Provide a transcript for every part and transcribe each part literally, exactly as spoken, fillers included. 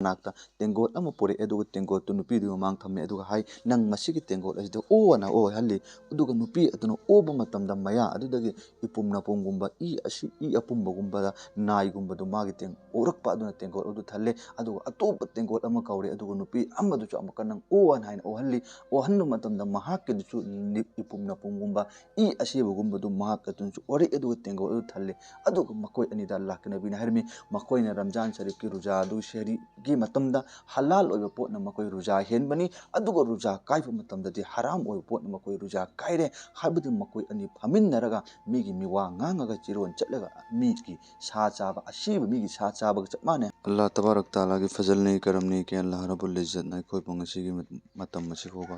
ꯃꯅꯥꯛꯇ ꯇꯦꯡꯒꯣꯠ ꯑꯃ ꯄꯨꯔꯛꯑꯦ꯫ ꯑꯗꯨꯒ ꯇꯦꯡꯒꯣꯠꯇꯨ ꯅꯨꯄꯤꯗꯨꯒꯤ ꯃꯃꯥꯡ ꯊꯝꯃꯦ꯫ ꯑꯗꯨꯒ ꯍꯥꯏ, "ꯅꯪ ꯃꯁꯤꯒꯤ ꯇꯦꯡꯒꯣꯠ ꯑꯁꯤꯗ ꯑꯣ" ꯑꯅ ꯑꯣꯍꯜꯂꯤ꯫ ꯑꯗꯨꯒ ꯅꯨꯄꯤ ꯑꯗꯨꯅ ꯑꯣꯕ ꯃꯇꯝꯗ ꯃꯌꯥ ꯑꯗꯨꯗꯒꯤ ꯏꯄꯨꯝ ꯅꯥꯄꯨꯝꯒꯨꯝꯕ, ꯏ ꯑꯁꯤ, ꯏ ꯑꯄꯨꯝꯕꯒꯨꯝꯕꯗ ꯅꯥꯏꯒꯨꯝꯕꯗꯨ ꯃꯥꯒꯤ ꯇꯦꯡ-, ꯑꯣꯔꯛꯄ ꯑꯗꯨꯅ ꯇꯦꯡꯒꯣꯠ ꯑꯗꯨ ꯊꯜꯂꯦ꯫ ꯑꯗꯨꯒ ꯑꯇꯣꯞꯄ ꯇꯦꯡꯒꯣꯠ ꯑꯃ ꯀꯧꯔꯦ꯫ ꯑꯗꯨꯒ ꯅꯨꯄꯤ ꯑꯃꯗꯨꯁꯨ ꯑꯃꯨꯛꯀ "ꯅꯪ ꯑꯣ" ꯍꯥꯏꯅ ꯑꯣꯍꯜꯂꯤ꯫ ꯑꯣꯍꯟꯕ ꯃꯇꯝꯗ ꯃꯍꯥꯛꯀꯤꯗꯨꯁꯨ ꯅꯤ-, ꯏꯄꯨꯝ ꯅꯥꯄꯨꯝꯒꯨꯝꯕ, ꯏ ꯑꯁꯦꯕꯒꯨꯝꯕꯗꯨ ꯃꯍꯥꯛ ꯑꯗꯨꯅꯁꯨ ꯑꯣꯔꯛꯑꯦ꯫ ꯑꯗꯨꯒ ꯇꯦꯡꯒꯣꯠ ꯑꯗꯨ ꯊꯜꯂꯦ꯫ ꯑꯗꯨꯒ ꯃꯈꯣꯏ ꯑꯅꯤꯗ ꯑꯜꯂꯥꯍꯀꯤ ꯅꯕꯤꯅ ꯍꯥꯏꯔꯝꯃꯤ, ꯃꯈꯣꯏꯅ ꯔꯝꯖꯥꯟ ꯁꯔꯤꯐꯀꯤ ꯔꯨꯖꯥ ꯑꯗꯨ ꯁꯦꯍꯔꯤꯒꯤ ꯃꯇꯝꯗ ꯍꯂꯥꯜ ꯑꯣꯏꯕ ꯄꯣꯠꯅ ꯃꯈꯣꯏ ꯔꯨꯖꯥ ꯍꯦꯟꯕꯅꯤ, ꯑꯗꯨꯒ ꯔꯨꯖꯥ ꯀꯥꯏꯕ ꯃꯇꯝꯗꯗꯤ ꯍꯔꯥꯝ ꯑꯣꯏꯕ ꯄꯣꯠꯅ ꯃꯈꯣꯏ ꯔꯨꯖꯥ ꯀꯥꯏꯔꯦ꯫ ꯍꯥꯏꯕꯗꯤ ꯃꯈꯣꯏ ꯑꯅꯤ ꯐꯝꯃꯤꯟꯅꯔꯒ ꯃꯤꯒꯤ ꯃꯤꯋꯥ ꯉꯥꯡꯉꯒ ꯆꯤꯔꯣꯟ ꯆꯠꯂꯒ ꯃꯤꯒꯤ ꯁꯥ ꯆꯥꯕ, ꯑꯁꯤꯕ ꯃꯤꯒꯤ ꯁꯥ ꯆꯥꯕꯒ ꯆꯞ ꯃꯥꯟꯅꯩ꯫ ꯑꯜꯂꯥꯍ ꯇꯕꯥꯔꯛ ꯇꯥꯂꯥꯒꯤ ꯐꯖꯜꯅꯤ, ꯀꯔꯝꯅꯤ, ꯀꯤ ꯑꯜꯂꯥꯍ ꯔꯕꯨꯜ ꯏꯖꯠꯅ ꯑꯩꯈꯣꯏꯕꯨ ꯉꯁꯤꯒꯤ ꯃꯠ-, ꯃꯇꯝ ꯑꯁꯤ ꯐꯥꯎꯕ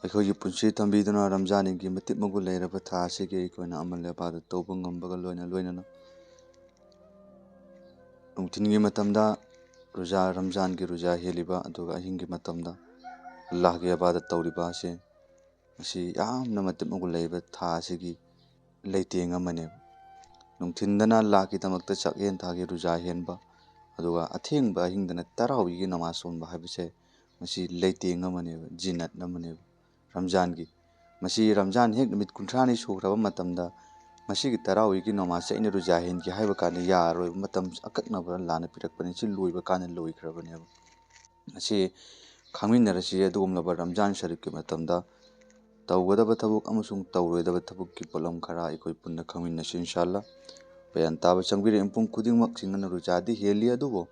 ꯑꯩꯈꯣꯏꯒꯤ ꯄꯨꯟꯁꯤ ꯊꯝꯕꯤꯗꯨꯅ ꯔꯝꯖꯥꯟꯒꯤ ꯃꯇꯤꯛ ꯃꯒꯨꯟ ꯂꯩꯔꯕ ꯊꯥ ꯑꯁꯤꯒꯤ ꯑꯩꯈꯣꯏꯅ ꯑꯃꯜ ꯏꯕꯥꯗꯠ ꯇꯧꯕ ꯉꯝꯕꯒ ꯂꯣꯏꯅ ꯂꯣꯏꯅꯅ ꯅꯨꯡꯊꯤꯜꯒꯤ ꯃꯇꯝꯗ ꯔꯨꯖꯥ, ꯔꯝꯖꯥꯟꯒꯤ ꯔꯨꯖꯥ ꯍꯦꯜꯂꯤꯕ, ꯑꯗꯨꯒ ꯑꯍꯤꯡꯒꯤ ꯃꯇꯝꯗ ꯑꯜꯂꯥꯍꯒꯤ ꯏꯕꯥꯗꯠ ꯇꯧꯔꯤꯕ ꯑꯁꯤ, ꯃꯁꯤ ꯌꯥꯝꯅ ꯃꯇꯤꯛ ꯃꯒꯨꯟ ꯂꯩꯕ ꯊꯥ ꯑꯁꯤꯒꯤ ꯂꯩꯇꯦꯡ ꯑꯃꯅꯦꯕ꯫ ꯅꯨꯡꯊꯤꯟꯗꯅ ꯑꯜꯂꯥꯍꯀꯤꯗꯃꯛꯇ ꯆꯥꯛꯂꯦꯟ ꯊꯥꯒꯤ ꯔꯨꯖꯥ ꯍꯦꯟꯕ, ꯑꯗꯨꯒ ꯑꯊꯦꯡꯕ ꯑꯍꯤꯡꯗꯅ ꯇꯔꯥꯋꯤꯒꯤ ꯅꯃꯥꯖ ꯁꯣꯟꯕ ꯍꯥꯏꯕꯁꯦ ꯃꯁꯤ ꯂꯩꯇꯦꯡ ꯑꯃꯅꯦꯕ, ꯖꯤꯟꯅꯠ ꯑꯃꯅꯦꯕ꯫ ꯔꯝꯖꯥꯟꯒꯤ, ꯃꯁꯤ ꯔꯝꯖꯥꯟ ꯍꯦꯛ ꯅꯨꯃꯤꯠ ꯀꯨꯟꯊ꯭ꯔꯥꯅꯤ ꯁꯨꯈ꯭ꯔꯕ ꯃꯇꯝꯗ ꯃꯁꯤꯒꯤ ꯇꯔꯥꯋꯤꯒꯤ ꯅꯃꯥꯖꯁꯦ ꯑꯩꯅ ꯔꯨꯖꯥ ꯍꯦꯟꯒꯦ ꯍꯥꯏꯕ ꯀꯥꯟꯗ ꯌꯥꯔꯔꯣꯏꯕ, ꯃꯇꯝ ꯑꯀꯛꯅꯕ ꯑꯜꯂꯥꯍꯅ ꯄꯤꯔꯛꯄꯅꯤ, ꯁꯤ ꯂꯣꯏꯕ ꯀꯥꯟꯗ ꯂꯣꯏꯈ꯭ꯔꯕꯅꯦꯕ꯫ ꯑꯁꯤ ꯈꯪꯃꯤꯟꯅꯔꯁꯤ꯫ ꯑꯗꯨꯒꯨꯝꯂꯕ ꯔꯝꯖꯥꯟ ꯁꯔꯤꯐꯀꯤ ꯃꯇꯝꯗ ꯇꯧꯒꯗꯕ ꯊꯕꯛ ꯑꯃꯁꯨꯡ ꯇꯧꯔꯣꯏꯗꯕ ꯊꯕꯛꯀꯤ ꯄꯣꯠꯂꯝ ꯈꯔ ꯑꯩꯈꯣꯏ ꯄꯨꯟꯅ ꯈꯪꯃꯤꯟꯅꯁꯤ, ꯏꯟꯁꯥ ꯑꯜꯂꯥꯍ꯫ ꯕꯌꯥꯟ ꯇꯥꯕ ꯆꯪꯕꯤꯔꯦ꯫ ꯃꯤꯄꯨꯝ ꯈꯨꯗꯤꯡꯃꯛꯁꯤꯡꯅ ꯔꯨꯖꯥꯗꯤ ꯍꯦꯜꯂꯤ, ꯑꯗꯨꯕꯨ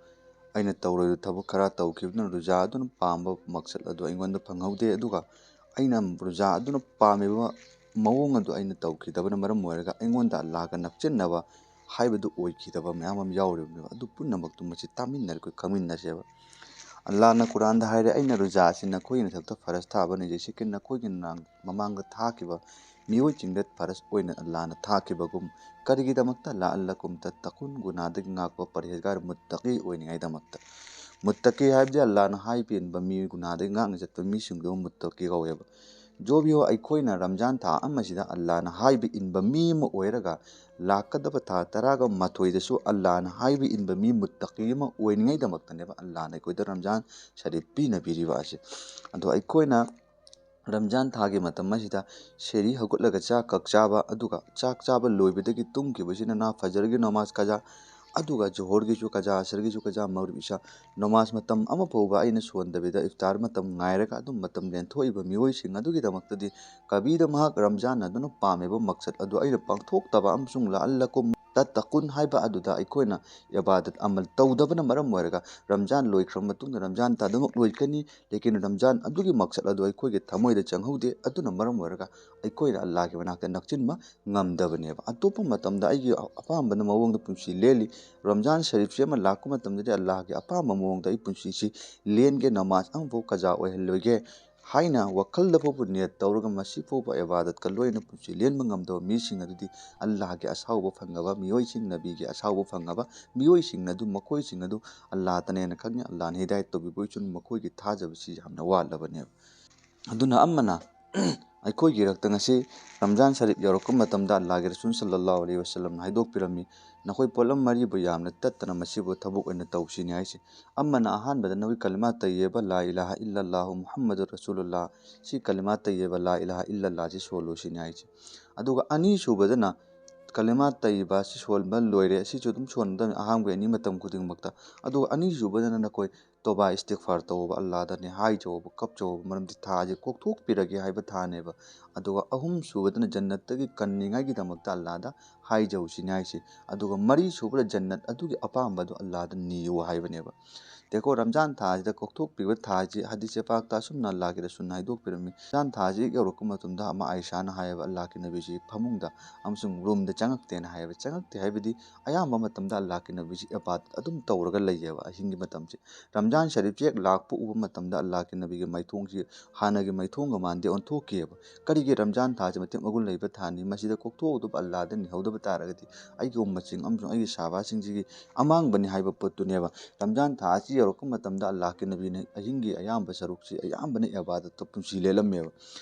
ꯑꯩꯅ ꯇꯧꯔꯣꯏꯗꯕ ꯊꯕꯛ ꯈꯔ ꯇꯧꯈꯤꯕꯅ ꯔꯨꯖꯥ ꯑꯗꯨꯅ ꯄꯥꯝꯕ ꯃꯛꯁꯠ ꯑꯗꯨ ꯑꯩꯉꯣꯟꯗ ꯐꯪꯍꯧꯗꯦ꯫ ꯑꯗꯨꯒ ꯑꯩꯅ ꯔꯨꯖꯥ ꯑꯗꯨꯅ ꯄꯥꯝꯃꯤꯕ ꯃꯑꯣꯡ ꯑꯗꯨ ꯑꯩꯅ ꯇꯧꯈꯤꯗꯕꯅ ꯃꯔꯝ ꯑꯣꯏꯔꯒ ꯑꯩꯉꯣꯟꯗ ꯑꯜꯂꯥꯍꯒ ꯅꯛꯁꯤꯟꯅꯕ ꯍꯥꯏꯕꯗꯨ ꯑꯣꯏꯈꯤꯗꯕ ꯃꯌꯥꯝ ꯑꯃ ꯌꯥꯎꯔꯤꯕꯅꯦꯕ꯫ ꯑꯗꯨ ꯄꯨꯝꯅꯃꯛꯇꯨ ꯃꯁꯤ ꯇꯥꯃꯤꯟꯅꯔꯒ ꯑꯩꯈꯣꯏ ꯈꯪꯃꯤꯟꯅꯁꯦꯕ꯫ ꯑꯜꯂꯥꯍꯅ ꯀꯨꯔꯥꯟꯗ ꯍꯥꯏꯔꯦ, "ꯑꯩꯅ ꯔꯨꯖꯥ ꯑꯁꯤ ꯅꯈꯣꯏꯒꯤ ꯅꯊꯛꯇ ꯐꯔꯖ ꯊꯥꯕꯅꯤ, ꯖꯩꯁꯦ ꯀꯤ ꯅꯈꯣꯏꯒꯤ ꯅꯥꯡ-, ꯃꯃꯥꯡꯗ ꯊꯥꯈꯤꯕ ꯃꯤꯑꯣꯏꯁꯤꯡꯗ ꯐꯔꯖ ꯑꯣꯏꯅ ꯑꯜꯂꯥꯍꯅ ꯊꯥꯈꯤꯕꯒꯨꯝ"꯫ ꯀꯔꯤꯒꯤꯗꯃꯛꯇ? "ꯂꯥꯑꯜꯂꯀꯨꯝ ꯇꯠꯇꯀꯨꯟ", ꯒꯨꯅꯥꯗꯒꯤ ꯉꯥꯛꯄ, ꯄꯔꯍꯦꯖꯒꯥꯔ, ꯃꯨꯠꯇꯀꯤ ꯑꯣꯏꯅꯤꯡꯉꯥꯏꯗꯃꯛꯇ꯫ ꯃꯨꯠꯇꯀꯤ ꯍꯥꯏꯕꯗꯤ ꯑꯜꯂꯥꯍꯅ ꯍꯥꯏꯕ ꯏꯟꯕ ꯃꯤ, ꯒꯨꯅꯥꯗꯒꯤ ꯉꯥꯛꯅ ꯆꯠꯄ ꯃꯤꯁꯤꯡꯗꯨ ꯃꯨꯠꯇꯀꯤ ꯀꯧꯋꯦꯕ꯫ ꯖꯣꯕꯤꯌꯣ, ꯑꯩꯈꯣꯏꯅ ꯔꯝꯖꯥꯟ ꯊꯥ ꯑꯃꯁꯤꯗ ꯑꯜꯂꯥꯅ ꯍꯥꯏꯕ ꯏꯟꯕ ꯃꯤ ꯑꯃ ꯑꯣꯏꯔꯒ, ꯂꯥꯛꯀꯗꯕ ꯊꯥ ꯇꯔꯥꯒ ꯃꯥꯊꯣꯏꯗꯁꯨ ꯑꯜꯂꯥꯅ ꯍꯥꯏꯕ ꯏꯟꯕ ꯃꯤ ꯃꯨꯠꯇꯀꯤ ꯑꯃ ꯑꯣꯏꯅꯤꯡꯉꯥꯏꯗꯃꯛꯇꯅꯦꯕ ꯑꯜꯂꯥꯅ ꯑꯩꯈꯣꯏꯗ ꯔꯝꯖꯥꯟ ꯁꯔꯤꯐ ꯄꯤꯅꯕꯤꯔꯤꯕ ꯑꯁꯦ꯫ ꯑꯗꯣ ꯑꯩꯈꯣꯏꯅ ꯔꯝꯖꯥꯟ ꯊꯥꯒꯤ ꯃꯇꯝ ꯑꯁꯤꯗ ꯁꯦꯔꯤ ꯍꯧꯒꯠꯂꯒ ꯆꯥꯛ ꯀꯛ ꯆꯥꯕ, ꯑꯗꯨꯒ ꯆꯥꯛ ꯆꯥꯕ ꯂꯣꯏꯕꯗꯒꯤ ꯇꯨꯝꯈꯤꯕꯁꯤꯅ ꯐꯖꯔꯒꯤ ꯅꯃꯥꯖ ꯀꯖꯥ, ꯑꯗꯨꯒ ꯖꯣꯍꯣꯔꯒꯤꯁꯨ ꯀꯖꯥ, ꯑꯁꯔꯒꯤꯁꯨ ꯀꯖꯥ, ꯃꯒ꯭ꯔꯤꯕ ꯏꯁꯥ, ꯅꯃꯥꯖ ꯃꯇꯝ ꯑꯃ ꯐꯥꯎꯕ ꯑꯩꯅ ꯁꯣꯟꯗꯕꯤꯗ ꯏꯐꯇꯥꯔ ꯃꯇꯝ ꯉꯥꯏꯔꯒ ꯑꯗꯨꯝ ꯃꯇꯝ ꯂꯦꯟꯊꯣꯛꯏꯕ ꯃꯤꯑꯣꯏꯁꯤꯡ ꯑꯗꯨꯒꯤꯗꯃꯛꯇꯗꯤ ꯀꯕꯤꯗ ꯃꯍꯥꯛ ꯔꯝꯖꯥꯟ ꯑꯗꯨꯅ ꯄꯥꯝꯃꯤꯕ ꯃꯛꯁꯠ ꯑꯗꯨ ꯑꯩꯅ ꯄꯥꯡꯊꯣꯛꯇꯕ ꯑꯃꯁꯨꯡ ꯂꯥꯜꯂꯀꯨꯝ ꯇꯠꯇꯀꯨꯟ ꯍꯥꯏꯕ ꯑꯗꯨꯗ ꯑꯩꯈꯣꯏꯅ ꯏꯕꯥꯗꯠ ꯑꯃꯜ ꯇꯧꯗꯕꯅ ꯃꯔꯝ ꯑꯣꯏꯔꯒ ꯔꯝꯖꯥꯟ ꯂꯣꯏꯈ꯭ꯔꯕ ꯃꯇꯨꯡꯗ ꯔꯝꯖꯥꯟ ꯊꯥꯗꯃꯛ ꯂꯣꯏꯒꯅꯤ, ꯂꯦꯀꯤꯟ ꯔꯝꯖꯥꯟ ꯑꯗꯨꯒꯤ ꯃꯛꯁꯠ ꯑꯗꯨ ꯑꯩꯈꯣꯏꯒꯤ ꯊꯃꯣꯏꯗ ꯆꯪꯍꯧꯗꯦ꯫ ꯑꯗꯨꯅ ꯃꯔꯝ ꯑꯣꯏꯔꯒ ꯑꯩꯈꯣꯏꯅ ꯑꯜꯂꯥꯍꯒꯤ ꯃꯅꯥꯛꯇ ꯅꯛꯁꯤꯟꯕ ꯉꯝꯗꯕꯅꯦꯕ꯫ ꯑꯇꯣꯞꯄ ꯃꯇꯝꯗ ꯑꯩꯒꯤ ꯑꯄꯥꯝꯕꯅ ꯃꯑꯣꯡꯗ ꯄꯨꯟꯁꯤ ꯂꯦꯜꯂꯤ꯫ ꯔꯝꯖꯥꯟ ꯁꯔꯤꯐꯁꯤ ꯑꯃ ꯂꯥꯛꯄ ꯃꯇꯝꯗꯗꯤ ꯑꯜꯂꯥꯍꯒꯤ ꯑꯄꯥꯝꯕ ꯃꯑꯣꯡꯗ ꯑꯩ ꯄꯨꯟꯁꯤꯁꯤ ꯂꯦꯟꯒꯦ, ꯅꯃꯥꯖ ꯑꯃꯐꯥꯎ ꯀꯖꯥ ꯑꯣꯏꯍꯜꯂꯣꯏꯒꯦ ꯍꯥꯏꯅ ꯋꯥꯈꯜꯗ ꯐꯥꯎꯕ ꯅꯤꯌꯠ ꯇꯧꯔꯒ ꯃꯁꯤ ꯐꯥꯎꯕ ꯏꯕꯥꯗꯠꯀ ꯂꯣꯏꯅ ꯄꯨꯟꯁꯤ ꯂꯦꯟꯕ ꯉꯝꯗꯕ ꯃꯤꯁꯤꯡ ꯑꯗꯨꯗꯤ ꯑꯜꯂꯥꯍꯒꯤ ꯑꯁꯥꯎꯕ ꯐꯪꯉꯕ ꯃꯤꯑꯣꯏꯁꯤꯡ, ꯅꯕꯤꯒꯤ ꯑꯁꯥꯎꯕ ꯐꯪꯉꯕ ꯃꯤꯑꯣꯏꯁꯤꯡ ꯑꯗꯨ, ꯃꯈꯣꯏꯁꯤꯡ ꯑꯗꯨ ꯑꯜꯂꯥꯍꯇꯅꯦꯅ ꯈꯪꯉꯤ꯫ ꯑꯜꯂꯥꯍꯅ ꯍꯤꯗꯥꯌꯠ ꯇꯧꯕꯤꯕ ꯑꯣꯏꯁꯅꯨ, ꯃꯈꯣꯏꯒꯤ ꯊꯥꯖꯕꯁꯤ ꯌꯥꯝꯅ ꯋꯥꯠꯂꯕꯅꯦꯕ꯫ ꯑꯗꯨꯅ ꯑꯃꯅ ꯑꯩꯈꯣꯏꯒꯤ ꯏꯔꯛꯇ ꯉꯁꯤ ꯔꯝꯖꯥꯟ ꯁꯔꯤꯐ ꯌꯧꯔꯛꯄ ꯃꯇꯝꯗ ꯑꯜꯂꯥꯍꯒꯤ ꯔꯁꯨꯜ ꯁꯜꯂꯜꯂꯥꯍꯨ ꯑꯂꯩꯍꯤ ꯋꯁꯜꯂꯝꯅ ꯍꯥꯏꯗꯣꯛꯄꯤꯔꯝꯃꯤ, "ꯅꯈꯣꯏ ꯄꯣꯠꯂꯝ ꯃꯔꯤꯕꯨ ꯌꯥꯝꯅ ꯇꯠꯇꯅ ꯃꯁꯤꯕꯨ ꯊꯕꯛ ꯑꯣꯏꯅ ꯇꯧꯁꯤꯅꯤ" ꯍꯥꯏꯁꯦ꯫ ꯑꯃꯅ ꯑꯍꯥꯟꯕꯗ ꯅꯈꯣꯏ ꯀꯂꯤꯃꯥ ꯇꯩꯌꯦꯕ ꯂꯥ ꯏꯂꯥꯍ ꯏꯜꯂꯜꯂꯥꯍꯨ ꯃꯨꯍꯝꯃꯗꯨꯔ ꯔꯁꯨꯂꯨꯜꯂꯥꯍ, ꯁꯤ ꯀꯂꯤꯃꯥ ꯇꯩꯌꯦꯕ ꯂꯥ ꯏꯂꯥꯍ ꯏꯜꯂꯜꯂꯥꯍ ꯁꯤ ꯁꯣꯜꯂꯨ ꯁꯤꯅꯤ ꯍꯥꯏꯁꯦ꯫ ꯑꯗꯨꯒ ꯑꯅꯤꯁꯨꯕꯗꯅ ꯀꯂꯤꯃꯥ ꯇꯩꯌꯤꯕ ꯑꯁꯤ ꯁꯣꯟꯕ ꯂꯣꯏꯔꯦ, ꯑꯁꯤꯁꯨ ꯑꯗꯨꯝ ꯁꯣꯟꯒꯗꯕꯅꯤ ꯑꯍꯥꯟꯕꯒꯤ ꯑꯅꯤ ꯃꯇꯝ ꯈꯨꯗꯤꯡꯃꯛꯇ꯫ ꯑꯗꯨꯒ ꯑꯅꯤꯁꯨꯕꯗꯅ ꯅꯈꯣꯏ ꯇꯣꯕꯥ ꯏꯁꯇꯤꯒꯐꯥꯔ ꯇꯧꯕ, ꯑꯜꯂꯥꯗꯅꯦ ꯍꯥꯏꯖꯧꯕ, ꯀꯞꯆꯧꯕ, ꯃꯔꯝꯗꯤ ꯊꯥꯁꯦ ꯀꯣꯛꯊꯣꯛꯄꯤꯔꯒꯦ ꯍꯥꯏꯕ ꯊꯥꯅꯦꯕ꯫ ꯑꯗꯨꯒ ꯑꯍꯨꯝꯁꯨꯕꯗꯅ ꯖꯟꯅꯠꯇꯒꯤ ꯀꯟꯅꯤꯡꯉꯥꯏꯒꯤꯗꯃꯛꯇ ꯑꯜꯂꯥꯗ ꯍꯥꯏꯖꯧ ꯁꯤꯅꯤ ꯍꯥꯏꯁꯦ꯫ ꯑꯗꯨꯒ ꯃꯔꯤꯁꯨꯕꯗ ꯖꯟꯅꯠ ꯑꯗꯨꯒꯤ ꯑꯄꯥꯝꯕꯗꯨ ꯑꯜꯂꯥꯗ ꯅꯤꯌꯨ ꯍꯥꯏꯕꯅꯦꯕ꯫ ꯇꯦꯀꯣ ꯔꯝꯖꯥꯟ ꯊꯥꯁꯤꯗ ꯀꯣꯛꯊꯣꯛꯄꯤꯕ ꯊꯥꯁꯤ ꯍꯗꯤꯁꯦ ꯄꯥꯛꯇ ꯑꯁꯨꯝꯅ ꯑꯜꯂꯥꯍꯒꯤ ꯔꯁꯨꯜꯅ ꯍꯥꯏꯗꯣꯛꯄꯤꯔꯝꯃꯤ꯫ ꯔꯝꯖꯥꯟ ꯊꯥꯁꯤ ꯍꯦꯛ ꯌꯧꯔꯛꯄ ꯃꯇꯝꯗ ꯑꯃ ꯑꯥꯏꯁꯥꯅ ꯍꯥꯏꯌꯦꯕ, "ꯑꯜꯂꯥꯍꯒꯤ ꯅꯕꯤꯁꯤ ꯐꯃꯨꯡꯗ ꯑꯃꯁꯨꯡ ꯔꯨꯝꯗ ꯆꯪꯉꯛꯇꯦꯅ" ꯍꯥꯏꯌꯦꯕ꯫ ꯆꯪꯉꯛꯇꯦ ꯍꯥꯏꯕꯗꯤ ꯑꯌꯥꯝꯕ ꯃꯇꯝꯗ ꯑꯜꯂꯥꯍꯒꯤ ꯅꯕꯤꯁꯤ ꯏꯕꯥꯗꯠ ꯑꯗꯨꯝ ꯇꯧꯔꯒ ꯂꯩꯌꯦꯕ ꯑꯍꯤꯡꯒꯤ ꯃꯇꯝꯁꯦ꯫ ꯔꯝꯖꯥꯟ ꯁꯔꯤꯐꯁꯤ ꯍꯦꯛ ꯂꯥꯛꯄ ꯎꯕ ꯃꯇꯝꯗ ꯑꯜꯂꯥꯍꯒꯤ ꯅꯕꯤꯒꯤ ꯃꯥꯏꯊꯣꯡꯁꯤ ꯍꯥꯟꯅꯒꯤ ꯃꯥꯏꯊꯣꯡꯒ ꯃꯥꯟꯗꯦ, ꯑꯣꯟꯊꯣꯛꯈꯤꯑꯕ꯫ ꯀꯔꯤꯒꯤ? ꯔꯝꯖꯥꯟ ꯊꯥꯁꯤ ꯃꯇꯤꯛ ꯃꯒꯨꯟ ꯂꯩꯕ ꯊꯥꯅꯤ, ꯃꯁꯤꯗ ꯀꯣꯛꯊꯣꯛꯎꯗꯕ ꯑꯜꯂꯥꯍꯗ ꯅꯤꯍꯧꯗꯕ ꯇꯥꯔꯒꯗꯤ ꯑꯩꯒꯤ ꯎꯝꯃꯠꯁꯤꯡ ꯑꯃꯁꯨꯡ ꯑꯩꯒꯤ ꯁꯍꯥꯕꯥꯁꯤꯡꯁꯤꯒꯤ ꯑꯃꯥꯡꯕꯅꯤ ꯍꯥꯏꯕ ꯄꯣꯠꯇꯨꯅꯦꯕ꯫ ꯔꯝꯖꯥꯟ ꯊꯥ ꯑꯁꯤ ꯌꯧꯔꯛꯄ ꯃꯇꯝꯗ ꯑꯜꯂꯥꯍꯀꯤ ꯅꯕꯤꯅ ꯑꯍꯤꯡꯒꯤ ꯑꯌꯥꯝꯕ ꯁꯔꯨꯛꯁꯤ ꯑꯌꯥꯝꯕꯅ ꯏꯕꯥꯗꯠꯇ ꯄꯨꯟꯁꯤ ꯂꯦꯜꯂꯝꯃꯦꯕ꯫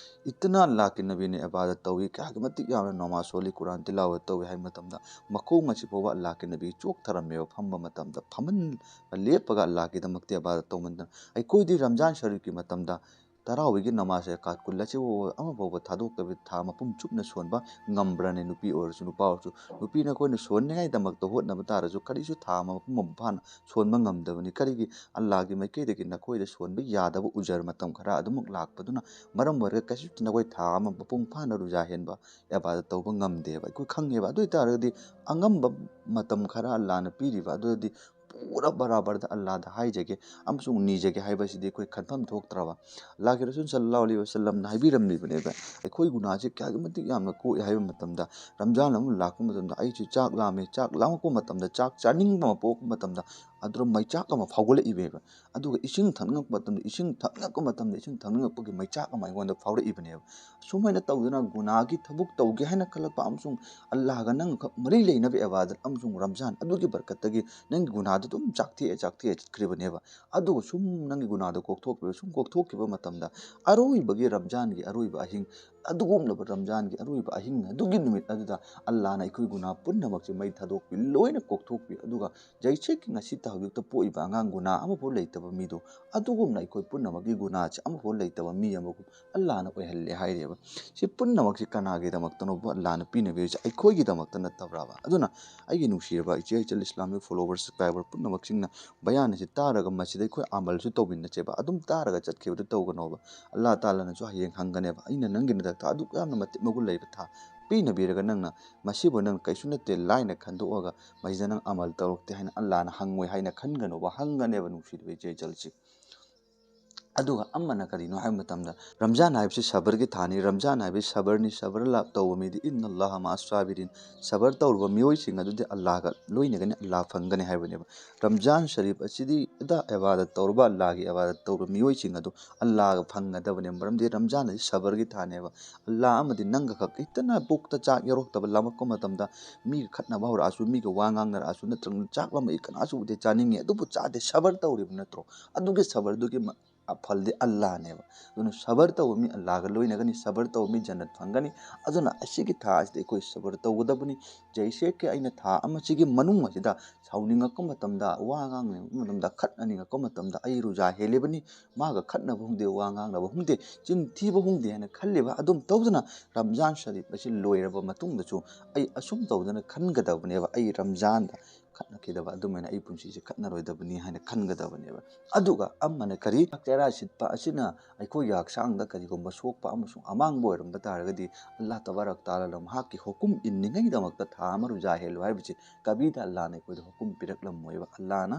ꯏꯠꯇꯅ ꯑꯜꯂꯥꯍꯀꯤ ꯅꯕꯤꯅ ꯏꯕꯥꯗꯠ ꯇꯧꯏ, ꯀꯌꯥꯒꯤ ꯃꯇꯤꯛ ꯌꯥꯝꯅ ꯅꯃꯥꯖ ꯁꯣꯜꯂꯤ, ꯀꯨꯔꯥꯟ ꯇꯤꯂꯥꯋꯠ ꯇꯧꯏ ꯍꯥꯏꯕ ꯃꯇꯝꯗ ꯃꯈꯣꯡ ꯑꯁꯤ ꯐꯥꯎꯕ ꯑꯜꯂꯥꯍꯀꯤ ꯅꯕꯤ ꯆꯣꯛꯊꯔꯝꯃꯦꯕ꯫ ꯐꯝꯕ ꯃꯇꯝꯗ ꯐꯝꯍꯟ ꯂꯦꯞꯄꯒ ꯑꯜꯂꯥꯍꯀꯤꯗꯃꯛꯇ ꯏꯕꯥꯗꯠ ꯇꯧꯃꯟꯗꯅ꯫ ꯑꯩꯈꯣꯏꯗꯤ ꯔꯝꯖꯥꯟ ꯁꯔꯤꯐꯀꯤ ꯃꯇꯝꯗ ꯇꯔꯥꯋꯤꯒꯤ ꯅꯃꯥꯖ ꯔꯀꯥꯠ ꯀꯨꯟ ꯑꯁꯤꯕꯨ ꯑꯃꯐꯥꯎꯕ ꯊꯥꯗꯣꯛꯇꯕꯤ ꯊꯥ ꯃꯄꯨꯝ ꯆꯨꯞꯅ ꯁꯣꯟꯕ ꯉꯝꯕ꯭ꯔꯅꯦ? ꯅꯨꯄꯤ ꯑꯣꯏꯔꯁꯨ ꯅꯨꯄꯥ ꯑꯣꯏꯔꯁꯨ꯫ ꯅꯨꯄꯤꯅ ꯑꯩꯈꯣꯏꯅ ꯁꯣꯟꯅꯤꯡꯉꯥꯏꯗꯃꯛꯇ ꯍꯣꯠꯅꯕ ꯇꯥꯔꯁꯨ ꯀꯔꯤꯁꯨ ꯊꯥ ꯑꯃ ꯃꯄꯨꯝ ꯑꯃ ꯐꯥꯅ ꯁꯣꯟꯕ ꯉꯝꯗꯕꯅꯤ꯫ ꯀꯔꯤꯒꯤ? ꯑꯜꯂꯥꯍꯒꯤ ꯃꯥꯏꯀꯩꯗꯒꯤ ꯅꯈꯣꯏꯗ ꯁꯣꯟꯕ ꯌꯥꯗꯕ ꯎꯖꯔ ꯃꯇꯝ ꯈꯔ ꯑꯗꯨꯃꯛ ꯂꯥꯛꯄꯗꯨꯅ ꯃꯔꯝ ꯑꯣꯏꯔꯒ ꯀꯩꯁꯨ ꯅꯈꯣꯏ ꯊꯥ ꯑꯃ ꯃꯄꯨꯡ ꯐꯥꯅ ꯔꯣꯖꯥ ꯍꯦꯟꯕ ꯏꯕꯥꯗꯠ ꯇꯧꯕ ꯉꯝꯗꯦꯕ꯫ ꯑꯩꯈꯣꯏ ꯈꯪꯉꯦꯕ꯫ ꯑꯗꯨ ꯑꯣꯏꯇꯥꯔꯒꯗꯤ ꯑꯉꯝꯕ ꯃꯇꯝ ꯈꯔ ꯑꯜꯂꯥꯍꯅ ꯄꯤꯔꯤꯕ ꯑꯗꯨꯗꯗꯤ ꯄꯨꯔꯥ ꯕꯔꯥꯕꯔꯗ ꯑꯜꯂꯥꯍꯗ ꯍꯥꯏꯖꯒꯦ ꯑꯃꯁꯨꯡ ꯅꯤꯖꯒꯦ ꯍꯥꯏꯕꯁꯤꯗꯤ ꯑꯩꯈꯣꯏ ꯈꯟꯐꯝ ꯊꯣꯛꯇ꯭ꯔꯕ? ꯑꯜꯂꯥꯍꯒꯤ ꯔꯁꯨꯜ ꯁꯜꯂꯜꯂꯥꯍꯨ ꯑꯂꯩꯍꯤ ꯋꯥꯁꯜꯂꯝꯅ ꯍꯥꯏꯕꯤꯔꯝꯂꯤꯕꯅꯦꯕ꯫ ꯑꯩꯈꯣꯏ ꯒꯨꯅꯥꯍꯁꯦ ꯀꯌꯥꯒꯤ ꯃꯇꯤꯛ ꯌꯥꯝꯅ ꯀꯣꯛꯑꯦ ꯍꯥꯏꯕ ꯃꯇꯝꯗ, ꯔꯝꯖꯥꯟ ꯑꯃ ꯂꯥꯛꯄ ꯃꯇꯝꯗ ꯑꯩꯁꯨ ꯆꯥꯛ ꯂꯥꯝꯃꯦ, ꯆꯥꯛ ꯂꯥꯝꯃꯛꯄ ꯃꯇꯝꯗ, ꯆꯥꯛ ꯆꯥꯅꯤꯡꯕ ꯑꯃ ꯄꯣꯛꯄ ꯃꯇꯝꯗ, ꯑꯗꯨꯗ ꯃꯩꯆꯥꯛ ꯑꯃ ꯐꯥꯎꯒꯠꯂꯛꯏꯕꯅꯦꯕ꯫ ꯑꯗꯨꯒ ꯏꯁꯤꯡ ꯊꯛꯅꯤꯡꯉꯛꯄ ꯃꯇꯝꯗ, ꯏꯁꯤꯡ ꯊꯛꯅꯤꯡꯉꯛꯄ ꯃꯇꯝꯗ, ꯏꯁꯤꯡ ꯊꯛꯅꯤꯡꯉꯛꯄꯒꯤ ꯃꯩꯆꯥꯛ ꯑꯃ ꯑꯩꯉꯣꯟꯗ ꯐꯥꯎꯔꯛꯏꯕꯅꯦꯕ꯫ ꯁꯨꯃꯥꯏꯅ ꯇꯧꯗꯅ ꯒꯨꯅꯥꯍꯒꯤ ꯊꯕꯛ ꯇꯧꯒꯦ ꯍꯥꯏꯅ ꯈꯜꯂꯛꯄ ꯑꯃꯁꯨꯡ ꯑꯜꯂꯥꯍꯒ ꯅꯪꯒ ꯈꯛ ꯃꯔꯤ ꯂꯩꯅꯕ ꯏꯕꯥꯗꯠ ꯑꯃꯁꯨꯡ ꯔꯝꯖꯥꯟ ꯑꯗꯨꯒꯤ ꯕꯔꯀꯠꯇꯒꯤ ꯅꯪꯒꯤ ꯒꯨꯅꯥꯍꯗꯨ ꯑꯗꯨꯝ ꯆꯥꯛꯊꯦꯛꯑ ꯆꯥꯛꯊꯦꯛꯑ ꯆꯠꯈ꯭ꯔꯤꯕꯅꯦꯕ꯫ ꯑꯗꯨꯒ ꯁꯨꯝ ꯅꯪꯒꯤ ꯒꯨꯅꯥꯍꯗꯨ ꯀꯣꯛꯊꯣꯛꯈꯤꯕ, ꯁꯨꯝ ꯀꯣꯛꯊꯣꯛꯈꯤꯕ ꯃꯇꯝꯗ ꯑꯔꯣꯏꯕꯒꯤ ꯔꯝꯖꯥꯟꯒꯤ ꯑꯔꯣꯏꯕ ꯑꯍꯤꯡ, ꯑꯗꯨꯒꯨꯝꯂꯕ ꯔꯝꯖꯥꯟꯒꯤ ꯑꯔꯣꯏꯕ ꯑꯍꯤꯡ ꯑꯗꯨꯒꯤ ꯅꯨꯃꯤꯠ ꯑꯗꯨꯗ ꯑꯜꯂꯥꯍꯅ ꯑꯩꯈꯣꯏ ꯒꯨꯅꯥꯍ ꯄꯨꯝꯅꯃꯛꯁꯦ ꯃꯩ ꯊꯥꯗꯣꯛꯄꯤ, ꯂꯣꯏꯅ ꯀꯣꯛꯊꯣꯛꯄꯤ꯫ ꯑꯗꯨꯒ ꯖꯩꯁꯦ ꯀꯤ ꯉꯁꯤ ꯍꯧꯖꯤꯛꯇ ꯄꯣꯛꯏꯕ ꯑꯉꯥꯡ ꯒꯨꯅꯥꯍ ꯑꯃꯐꯥꯎ ꯂꯩꯇꯕ ꯃꯤꯗꯣ, ꯑꯗꯨꯒꯨꯝꯅ ꯑꯩꯈꯣꯏ ꯄꯨꯝꯅꯃꯛꯀꯤ ꯒꯨꯅꯥꯍꯁꯦ ꯑꯃꯐꯥꯎ ꯂꯩꯇꯕ ꯃꯤ ꯑꯃꯒꯨꯝ ꯑꯜꯂꯥꯍꯅ ꯑꯣꯏꯍꯜꯂꯦ ꯍꯥꯏꯔꯦꯕ꯫ ꯁꯤ ꯄꯨꯝꯅꯃꯛꯁꯤ ꯀꯅꯥꯒꯤꯗꯃꯛꯇꯅꯣꯕ ꯑꯜꯂꯥꯍꯅ ꯄꯤꯅꯕꯤꯔꯤꯁꯦ? ꯑꯩꯈꯣꯏꯒꯤꯗꯃꯛꯇ ꯅꯠꯇꯕ꯭ꯔꯥꯕ? ꯑꯗꯨꯅ ꯑꯩꯒꯤ ꯅꯨꯡꯁꯤꯔꯕ ꯏꯆꯦ ꯏꯆꯜ ꯏꯁꯂꯥꯃꯤꯛ ꯐꯣꯂꯣꯋꯔ, ꯁꯕꯁꯀ꯭ꯔꯥꯏꯕꯔ ꯄꯨꯝꯅꯃꯛꯁꯤꯡꯅ ꯕꯌꯥꯟ ꯑꯁꯤ ꯇꯥꯔꯒ ꯃꯁꯤꯗ ꯑꯩꯈꯣꯏ ꯑꯃꯜꯁꯨ ꯇꯧꯃꯤꯟꯅꯁꯦꯕ꯫ ꯑꯗꯨꯝ ꯇꯥꯔꯒ ꯆꯠꯈꯤꯕꯗꯨ ꯇꯧꯒꯅꯣꯕ꯫ ꯑꯜꯂꯥꯍ ꯇꯥꯂꯥꯅꯁꯨ ꯍꯌꯦꯡ ꯍꯪꯒꯅꯦꯕ, "ꯑꯩꯅ ꯅꯪꯒꯤ ꯅꯊꯛꯇ ꯑꯗꯨꯛ ꯌꯥꯝꯅ ꯃꯇꯤꯛ ꯃꯒꯨꯟ ꯂꯩꯕ ꯊꯥ ꯄꯤꯅꯕꯤꯔꯒ ꯅꯪꯅ ꯃꯁꯤꯕꯨ ꯅꯪ ꯀꯩꯁꯨ ꯅꯠꯇꯦ, ꯂꯥꯏꯅ ꯈꯟꯗꯣꯛꯑꯒ ꯃꯁꯤꯗ ꯅꯪ ꯑꯃꯜ ꯇꯧꯔꯛꯇꯦ" ꯍꯥꯏꯅ ꯑꯜꯂꯥꯍꯅ ꯍꯪꯉꯣꯏ ꯍꯥꯏꯅ ꯈꯟꯒꯅꯣꯕ꯫ ꯍꯪꯒꯅꯦꯕ, ꯅꯨꯡꯁꯤꯔꯕ ꯏꯆꯦ ꯏꯆꯜꯁꯤ꯫ ꯑꯗꯨꯒ ꯑꯃꯅ ꯀꯔꯤꯅꯣ ꯍꯥꯏꯕ ꯃꯇꯝꯗ, ꯔꯝꯖꯥꯟ ꯍꯥꯏꯕꯁꯤ ꯁꯕꯔꯒꯤ ꯊꯥꯅꯤ꯫ ꯔꯝꯖꯥꯟ ꯍꯥꯏꯕꯁꯤ ꯁꯕꯔꯅꯤ꯫ ꯁꯕꯔ ꯂꯥ-, ꯇꯧꯕ ꯃꯤꯗꯤ "ꯏꯟꯅ ꯑꯜꯂꯥꯍ ꯃꯥ ꯁꯥꯕꯤꯔꯤꯟ", ꯁꯕꯔ ꯇꯧꯔꯕ ꯃꯤꯑꯣꯏꯁꯤꯡ ꯑꯗꯨꯗꯤ ꯑꯜꯂꯥꯍꯒ ꯂꯣꯏꯅꯒꯅꯤ, ꯑꯜꯂꯥꯍ ꯐꯪꯒꯅꯤ ꯍꯥꯏꯕꯅꯦꯕ꯫ ꯔꯝꯖꯥꯟ ꯁꯔꯤꯐ ꯑꯁꯤꯗ ꯏꯕꯥꯗꯠ ꯇꯧꯔꯕ, ꯑꯜꯂꯥꯍꯒꯤ ꯏꯕꯥꯗꯠ ꯇꯧꯔꯕ ꯃꯤꯑꯣꯏꯁꯤꯡ ꯑꯗꯨ ꯑꯜꯂꯥꯍꯒ ꯐꯪꯒꯗꯕꯅꯦꯕ꯫ ꯃꯔꯝꯗꯤ ꯔꯝꯖꯥꯟ ꯑꯁꯤ ꯁꯕꯔꯒꯤ ꯊꯥꯅꯦꯕ꯫ ꯑꯜꯂꯥꯍ ꯑꯃꯗꯤ ꯅꯪꯒ ꯈꯛ ꯍꯦꯛꯇꯅ ꯄꯨꯛꯇ ꯆꯥꯛ ꯌꯧꯔꯛꯇꯕ, ꯂꯥꯝꯃꯛꯄ ꯃꯇꯝꯗ ꯃꯤꯒ ꯈꯠꯅꯕ ꯍꯧꯔꯛꯑꯁꯨ, ꯃꯤꯒ ꯋꯥ ꯉꯥꯡꯅꯔꯛꯑꯁꯨ, ꯅꯠꯇ꯭ꯔꯒꯅ ꯆꯥꯛ ꯂꯥꯝꯃꯛꯏ, ꯀꯅꯥꯁꯨ ꯎꯗꯦ, ꯆꯥꯅꯤꯡꯉꯤ, ꯑꯗꯨꯕꯨ ꯆꯥꯗꯦ, ꯁꯕꯔ ꯇꯧꯔꯤꯕ ꯅꯠꯇ꯭ꯔꯣ? ꯑꯗꯨꯒꯤ ꯁꯕꯔꯗꯨꯒꯤ ꯃ-, ꯐꯜꯗꯤ ꯑꯜꯂꯥꯍꯅꯦꯕ꯫ ꯑꯗꯨꯅ ꯁꯕꯔ ꯇꯧꯕ ꯃꯤ ꯑꯜꯂꯥꯍꯒ ꯂꯣꯏꯅꯒꯅꯤ, ꯁꯕꯔ ꯇꯧꯕ ꯃꯤ ꯖꯟꯅꯠ ꯐꯪꯒꯅꯤ꯫ ꯑꯗꯨꯅ ꯑꯁꯤꯒꯤ ꯊꯥ ꯑꯁꯤꯗ ꯑꯩꯈꯣꯏ ꯁꯕꯔ ꯇꯧꯒꯗꯕꯅꯤ꯫ ꯖꯩꯁꯦ ꯀꯤ ꯑꯩꯅ ꯊꯥ ꯑꯃꯁꯤꯒꯤ ꯃꯅꯨꯡ ꯑꯁꯤꯗ ꯁꯥꯎꯅꯤꯡꯉꯛꯄ ꯃꯇꯝꯗ, ꯋꯥ ꯉꯥꯡꯅꯤꯡꯉꯛꯄ ꯃꯇꯝꯗ, ꯈꯠꯅꯅꯤꯡꯉꯛꯄ ꯃꯇꯝꯗ, "ꯑꯩ ꯔꯨꯖꯥ ꯍꯦꯜꯂꯤꯕꯅꯤ, ꯃꯥꯒ ꯈꯠꯅꯕ ꯍꯨꯝꯗꯦ, ꯋꯥ ꯉꯥꯡꯅꯕ ꯍꯨꯝꯗꯦ, ꯆꯤꯟ ꯊꯤꯕ ꯍꯨꯝꯗꯦ" ꯍꯥꯏꯅ ꯈꯜꯂꯤꯕ ꯑꯗꯨꯝ ꯇꯧꯗꯅ, ꯔꯝꯖꯥꯟ ꯁꯔꯤꯐ ꯑꯁꯤ ꯂꯣꯏꯔꯕ ꯃꯇꯨꯡꯗꯁꯨ ꯑꯩ ꯑꯁꯨꯝ ꯇꯧꯗꯅ ꯈꯟꯒꯗꯕꯅꯦꯕ, "ꯑꯩ ꯔꯝꯖꯥꯟꯗ ꯈꯠꯅꯈꯤꯗꯕ ꯑꯗꯨꯃꯥꯏꯅ ꯑꯩ ꯄꯨꯟꯁꯤꯁꯦ ꯈꯠꯅꯔꯣꯏꯗꯕꯅꯤ" ꯍꯥꯏꯅ ꯈꯟꯒꯗꯕꯅꯦꯕ꯫ ꯑꯗꯨꯒ ꯑꯃꯅ ꯀꯔꯤ? ꯆꯔꯥ ꯁꯤꯠꯄ ꯑꯁꯤꯅ ꯑꯩꯈꯣꯏꯒꯤ ꯍꯛꯆꯥꯡꯗ ꯀꯔꯤꯒꯨꯝꯕ ꯁꯣꯛꯄ ꯑꯃꯁꯨꯡ ꯑꯃꯥꯡꯕ ꯑꯣꯏꯔꯝꯕ ꯇꯥꯔꯒꯗꯤ, ꯑꯜꯂꯥꯍ ꯇꯕꯥꯔꯛ ꯇꯥꯂꯥꯅ ꯃꯍꯥꯛꯀꯤ ꯍꯨꯀꯨꯝ ꯏꯟꯅꯤꯡꯉꯩꯒꯤꯗꯃꯛꯇ ꯊꯥ ꯑꯃ ꯔꯨꯖꯥ ꯍꯦꯜꯂꯨ ꯍꯥꯏꯕꯁꯤ ꯀꯕꯤꯗ ꯑꯜꯂꯥꯍꯅ ꯑꯩꯈꯣꯏꯗ ꯍꯨꯀꯨꯝ ꯄꯤꯔꯛꯂꯝꯃꯣꯏꯕ꯫ ꯑꯜꯂꯥꯍꯅ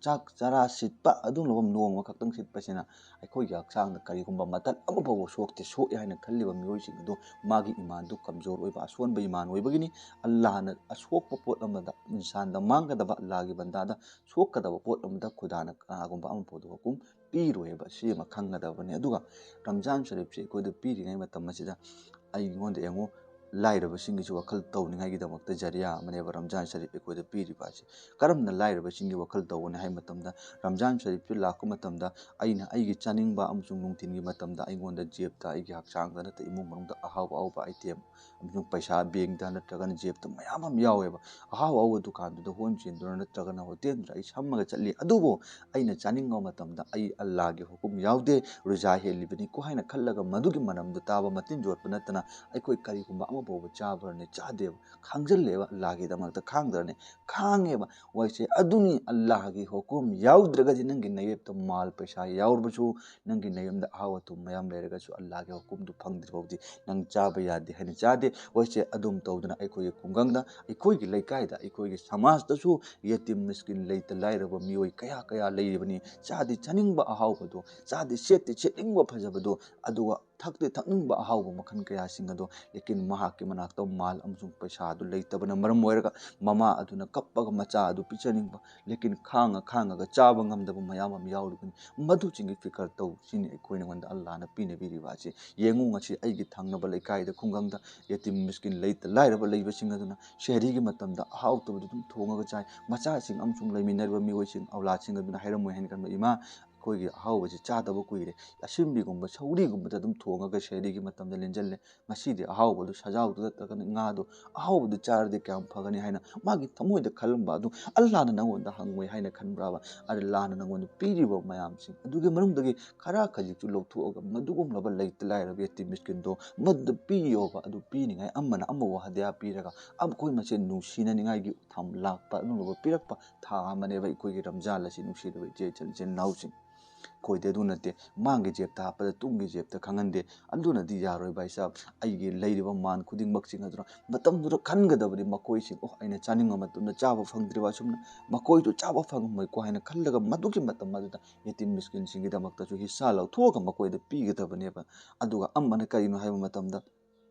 ꯆꯥꯛ ꯆꯔꯥ ꯁꯤꯠꯄ ꯑꯗꯨꯒꯨꯝꯂꯕ ꯅꯣꯡꯃ ꯈꯛꯇꯪ ꯁꯤꯠꯄꯁꯤꯅ ꯑꯩꯈꯣꯏꯒꯤ ꯍꯛꯆꯥꯡꯗ ꯀꯔꯤꯒꯨꯝꯕ ꯃꯇꯠ ꯑꯃ ꯐꯥꯎꯕ ꯁꯣꯛꯇꯦ, ꯁꯣꯛꯑꯦ ꯍꯥꯏꯅ ꯈꯜꯂꯤꯕ ꯃꯤꯑꯣꯏꯁꯤꯡ ꯑꯗꯨ ꯃꯥꯒꯤ ꯏꯃꯥꯟꯗꯨ ꯀꯝꯖꯣꯔ ꯑꯣꯏꯕ, ꯑꯁꯣꯟꯕ ꯏꯃꯥꯟ ꯑꯣꯏꯕꯒꯤꯅꯤ꯫ ꯑꯜꯂꯥꯍꯅ ꯑꯁꯣꯛꯄ ꯄꯣꯠ ꯑꯃꯗ, ꯏꯟꯁꯥꯟꯗ ꯃꯥꯡꯒꯗꯕ, ꯑꯜꯂꯥꯍꯒꯤ ꯕꯟꯗꯥꯗ ꯁꯣꯛꯀꯗꯕ ꯄꯣꯠ ꯑꯃꯗ ꯈꯨꯗꯥꯅ ꯀꯅꯥꯒꯨꯝꯕ ꯑꯃ ꯐꯥꯎꯗ ꯍꯨꯀꯨꯝ ꯄꯤꯔꯣꯏꯕ꯫ ꯁꯤ ꯑꯃ ꯈꯪꯒꯗꯕꯅꯤ꯫ ꯑꯗꯨꯒ ꯔꯝꯖꯥꯟ ꯁꯔꯤꯐꯁꯤ ꯑꯩꯈꯣꯏꯗ ꯄꯤꯔꯤꯉꯩ ꯃꯇꯝ ꯑꯁꯤꯗ ꯑꯩꯉꯣꯟꯗ ꯌꯦꯡꯉꯨ, ꯂꯥꯏꯔꯕꯁꯤꯡꯒꯤꯁꯨ ꯋꯥꯈꯜ ꯇꯧꯅꯤꯡꯉꯥꯏꯒꯤꯗꯃꯛꯇ ꯖꯔꯤꯌꯥ ꯑꯃꯅꯦꯕ ꯔꯝꯖꯥꯟ ꯁꯔꯤꯐ ꯑꯩꯈꯣꯏꯗ ꯄꯤꯔꯤꯕ ꯑꯁꯤ꯫ ꯀꯔꯝꯅ ꯂꯥꯏꯔꯕꯁꯤꯡꯒꯤ ꯋꯥꯈꯜ ꯇꯧꯒꯅꯤ ꯍꯥꯏꯕ ꯃꯇꯝꯗ, ꯔꯝꯖꯥꯟ ꯁꯔꯤꯐꯁꯤ ꯂꯥꯛꯄ ꯃꯇꯝꯗ ꯑꯩꯅ ꯑꯩꯒꯤ ꯆꯥꯅꯤꯡꯕ ꯑꯃꯁꯨꯡ ꯅꯨꯡꯊꯤꯜꯒꯤ ꯃꯇꯝꯗ ꯑꯩꯉꯣꯟꯗ ꯖꯦꯕꯇ, ꯑꯩꯒꯤ ꯍꯛꯆꯥꯡꯗ ꯅꯠꯇ꯭ꯔ ꯏꯃꯨꯡ ꯃꯅꯨꯡꯗ ꯑꯍꯥꯎ ꯑꯍꯥꯎꯕ item ꯑꯃꯁꯨꯡ ꯄꯩꯁꯥ ꯕꯦꯡꯗ ꯅꯠꯇ꯭ꯔꯒꯅ ꯖꯦꯕꯇ ꯃꯌꯥꯝ ꯑꯃ ꯌꯥꯎꯋꯦꯕ꯫ ꯑꯍꯥꯎ ꯑꯍꯥꯎꯕ ꯗꯨꯀꯥꯟꯗꯨꯗ ꯍꯣꯟ ꯆꯦꯟꯗꯨꯅ ꯅꯠꯇ꯭ꯔꯒꯅ ꯍꯣꯇꯦꯜꯗꯨꯗ ꯑꯩ ꯁꯝꯃꯒ ꯆꯠꯂꯤ꯫ ꯑꯗꯨꯕꯨ ꯑꯩꯅ ꯆꯥꯅꯤꯡꯕ ꯃꯇꯝꯗ ꯑꯩ ꯑꯜꯂꯥꯍꯒꯤ ꯍꯨꯀꯨꯝ ꯌꯥꯎꯗꯦ, ꯔꯨꯖꯥ ꯍꯦꯜꯂꯤꯕꯅꯤꯀꯣ ꯍꯥꯏꯅ ꯈꯜꯂꯒ ꯃꯗꯨꯒꯤ ꯃꯅꯝꯗꯨ ꯇꯥꯕ ꯃꯇꯤꯟ ꯌꯣꯠꯄ ꯅꯠꯇꯅ ꯑꯩꯈꯣꯏ ꯀꯔꯤꯒꯨꯝꯕ ꯑꯃ ꯐꯥꯎꯕ ꯆꯥꯕ꯭ꯔꯅꯦ? ꯆꯥꯗꯦꯕ꯫ ꯈꯥꯡꯖꯜꯂꯦꯕ, ꯑꯜꯂꯥꯍꯒꯤꯗꯃꯛꯇ ꯈꯥꯡꯗ꯭ꯔꯅꯦ? ꯈꯥꯡꯉꯦꯕ꯫ ꯋꯥꯏꯁꯦ ꯑꯗꯨꯅꯤ, ꯑꯜꯂꯥꯍꯒꯤ ꯍꯨꯀꯨꯝ ꯌꯥꯎꯗ꯭ꯔꯒꯗꯤ ꯅꯪꯒꯤ ꯅꯌꯦꯞꯇ ꯃꯥꯜ ꯄꯩꯁꯥ ꯌꯥꯎꯔꯕꯁꯨ, ꯅꯪꯒꯤ ꯅꯌꯨꯝꯗ ꯑꯍꯥꯎ ꯑꯊꯨꯝ ꯃꯌꯥꯝ ꯂꯩꯔꯒꯁꯨ ꯑꯜꯂꯥꯍꯒꯤ ꯍꯨꯀꯨꯝꯗꯨ ꯐꯪꯗ꯭ꯔꯤ ꯐꯥꯎꯗꯤ ꯅꯪ ꯆꯥꯕ ꯌꯥꯗꯦ ꯍꯥꯏꯅ ꯆꯥꯗꯦ꯫ ꯋꯥꯏꯁꯦ ꯑꯗꯨꯝ ꯇꯧꯗꯅ ꯑꯩꯈꯣꯏꯒꯤ ꯈꯨꯡꯒꯪꯗ, ꯑꯩꯈꯣꯏꯒꯤ ꯂꯩꯀꯥꯏꯗ, ꯑꯩꯈꯣꯏꯒꯤ ꯁꯃꯥꯖꯇꯁꯨ ꯌꯦꯇꯤꯝ ꯃꯤꯁꯀꯤꯟ ꯂꯩꯇ ꯂꯥꯏꯔꯕ ꯃꯤꯑꯣꯏ ꯀꯌꯥ ꯀꯌꯥ ꯂꯩꯔꯤꯕꯅꯤ꯫ ꯆꯥꯗꯤ ꯆꯥꯅꯤꯡꯕ ꯑꯍꯥꯎꯕꯗꯣ, ꯆꯥꯗꯤ ꯁꯦꯠꯇꯤ ꯁꯦꯠꯅꯤꯡꯕ ꯐꯖꯕꯗꯣ, ꯑꯗꯨꯒ ꯊꯛꯇꯤ ꯊꯛꯅꯤꯡꯕ ꯑꯍꯥꯎꯕ ꯃꯈꯜ ꯀꯌꯥꯁꯤꯡ ꯑꯗꯣ, ꯂꯦꯀꯤꯟ ꯃꯍꯥꯛꯀꯤ ꯃꯅꯥꯛꯇ ꯃꯥꯜ ꯑꯃꯁꯨꯡ ꯄꯩꯁꯥ ꯑꯗꯨ ꯂꯩꯇꯕꯅ ꯃꯔꯝ ꯑꯣꯏꯔꯒ ꯃꯃꯥ ꯑꯗꯨꯅ ꯀꯞꯄꯒ ꯃꯆꯥ ꯑꯗꯨ ꯄꯤꯖꯅꯤꯡꯕ, ꯂꯦꯀꯤꯟ ꯈꯥꯡꯉ ꯈꯥꯡꯉꯒ ꯆꯥꯕ ꯉꯝꯗꯕ ꯃꯌꯥꯝ ꯑꯃ ꯌꯥꯎꯔꯤꯕꯅꯤ꯫ ꯃꯗꯨꯁꯤꯡꯒꯤ ꯐꯤꯀꯔ ꯇꯧ꯫ ꯁꯤꯅꯤ ꯑꯩꯈꯣꯏ ꯅꯉꯣꯟꯗ ꯑꯜꯂꯥꯍꯅ ꯄꯤꯅꯕꯤꯔꯤꯕ ꯑꯁꯤ꯫ ꯌꯦꯡꯉꯨ, ꯉꯁꯤ ꯑꯩꯒꯤ ꯊꯪꯅꯕ ꯂꯩꯀꯥꯏꯗ, ꯈꯨꯡꯒꯪꯗ ꯌꯦꯇꯤꯝ ꯃꯤꯁꯀꯤꯟ ꯂꯩꯇ ꯂꯥꯏꯔꯕ ꯂꯩꯕꯁꯤꯡ ꯑꯗꯨꯅ ꯁꯦꯍꯔꯤꯒꯤ ꯃꯇꯝꯗ ꯑꯍꯥꯎꯇꯕꯗꯨ ꯑꯗꯨꯝ ꯊꯣꯡꯉꯒ ꯆꯥꯏ꯫ ꯃꯆꯥꯁꯤꯡ ꯑꯃꯁꯨꯡ ꯂꯩꯃꯤꯟꯅꯔꯤꯕ ꯃꯤꯑꯣꯏꯁꯤꯡ, ꯑꯧꯂꯥꯗꯁꯤꯡ ꯑꯗꯨꯅ ꯍꯥꯏꯔꯝꯃꯣꯏ ꯍꯥꯏꯅ ꯈꯟꯕ, "ꯏꯃꯥ, ꯑꯩꯈꯣꯏꯒꯤ ꯑꯍꯥꯎꯕꯁꯤ ꯆꯥꯗꯕ ꯀꯨꯏꯔꯦ꯫ ꯑꯁꯤꯟꯕꯤꯒꯨꯝꯕ, ꯁꯧꯒ꯭ꯔꯤꯒꯨꯝꯕꯗ ꯑꯗꯨꯝ ꯊꯣꯡꯉꯒ ꯁꯦꯍꯔꯤꯒꯤ ꯃꯇꯝꯗ ꯂꯦꯟꯖꯜꯂꯦ꯫ ꯉꯁꯤꯗꯤ ꯑꯍꯥꯎꯕꯗꯨ, ꯁꯖꯥꯎꯗꯨ ꯅꯠꯇ꯭ꯔꯒꯅ ꯉꯥꯗꯨ ꯑꯍꯥꯎꯕꯗꯨ ꯆꯥꯔꯗꯤ ꯀꯌꯥꯝ ꯐꯒꯅꯤ?" ꯍꯥꯏꯅ ꯃꯥꯒꯤ ꯊꯃꯣꯏꯗ ꯈꯜꯂꯝꯕ ꯑꯗꯨ ꯑꯜꯂꯥꯍꯅ ꯅꯪꯉꯣꯟꯗ ꯍꯪꯉꯣꯏ ꯍꯥꯏꯅ ꯈꯟꯕ꯭ꯔꯥꯕ? ꯑꯜꯂꯥꯍꯅ ꯅꯪꯉꯣꯟꯗ ꯄꯤꯔꯤꯕ ꯃꯌꯥꯝꯁꯤꯡ ꯑꯗꯨꯒꯤ ꯃꯅꯨꯡꯗꯒꯤ ꯈꯔ ꯈꯖꯤꯛꯁꯨ ꯂꯧꯊꯣꯛꯑꯒ ꯃꯗꯨꯒꯨꯝꯂꯕ ꯂꯩꯇ ꯂꯥꯏꯔꯕ ꯌꯦꯇꯤꯝ ꯃꯤꯁꯀꯤꯟꯗꯣ ꯃꯗꯨꯗ ꯄꯤꯌꯣꯕ꯫ ꯑꯗꯨ ꯄꯤꯅꯤꯡꯉꯥꯏ ꯑꯃꯅ ꯑꯃꯕꯨ ꯍꯗꯤꯌꯥ ꯄꯤꯔꯒ ꯑꯩꯈꯣꯏ ꯃꯁꯦꯟ ꯅꯨꯡꯁꯤꯅꯅꯤꯡꯉꯥꯏꯒꯤ ꯊꯝ ꯂꯥꯛꯄ ꯑꯗꯨꯒꯨꯝꯂꯕ ꯄꯤꯔꯛꯄ ꯊꯥ ꯑꯃꯅꯦꯕ ꯑꯩꯈꯣꯏꯒꯤ ꯔꯝꯖꯥꯟ ꯑꯁꯤ, ꯅꯨꯡꯁꯤꯔꯕ ꯏꯆꯦ ꯏꯆꯜ ꯏꯆꯤꯟ ꯏꯅꯥꯎꯁꯤꯡ꯫ ꯑꯩꯈꯣꯏꯗꯤ ꯑꯗꯨ ꯅꯠꯇꯦ, ꯃꯥꯡꯒꯤ ꯖꯦꯕꯇ ꯍꯥꯞꯄꯗ ꯇꯨꯡꯒꯤ ꯖꯦꯕꯇ ꯈꯪꯍꯟꯗꯦ꯫ ꯑꯗꯨꯅꯗꯤ ꯌꯥꯔꯣꯏ ꯚꯥꯏ ꯁꯥꯍꯕ꯫ ꯑꯩꯒꯤ ꯂꯩꯔꯤꯕ ꯃꯥꯟ ꯈꯨꯗꯤꯡꯃꯛꯁꯤꯡ ꯑꯗꯨꯅ ꯃꯇꯝꯗꯨꯗ ꯈꯟꯒꯗꯕꯅꯤ ꯃꯈꯣꯏꯁꯤꯡ, "ꯑꯣ, ꯑꯩꯅ ꯆꯥꯅꯤꯡꯕ ꯃꯇꯝꯗ ꯆꯥꯕ ꯐꯪꯗ꯭ꯔꯤꯕ ꯑꯁꯨꯝꯅ ꯃꯈꯣꯏꯗꯨ ꯆꯥꯕ ꯐꯪꯉꯝꯃꯣꯏꯀꯣ" ꯍꯥꯏꯅ ꯈꯜꯂꯒ ꯃꯗꯨꯒꯤ ꯃꯇꯝ ꯑꯗꯨꯗ ꯌꯦꯇꯤꯝ ꯃꯤꯁꯀꯤꯟꯁꯤꯡꯒꯤꯗꯃꯛꯇꯁꯨ ꯍꯤꯁꯥ ꯂꯧꯊꯣꯛꯑꯒ ꯃꯈꯣꯏꯗ ꯄꯤꯒꯗꯕꯅꯦꯕ꯫ ꯑꯗꯨꯒ ꯑꯃꯅ ꯀꯔꯤꯅꯣ ꯍꯥꯏꯕ ꯃꯇꯝꯗ,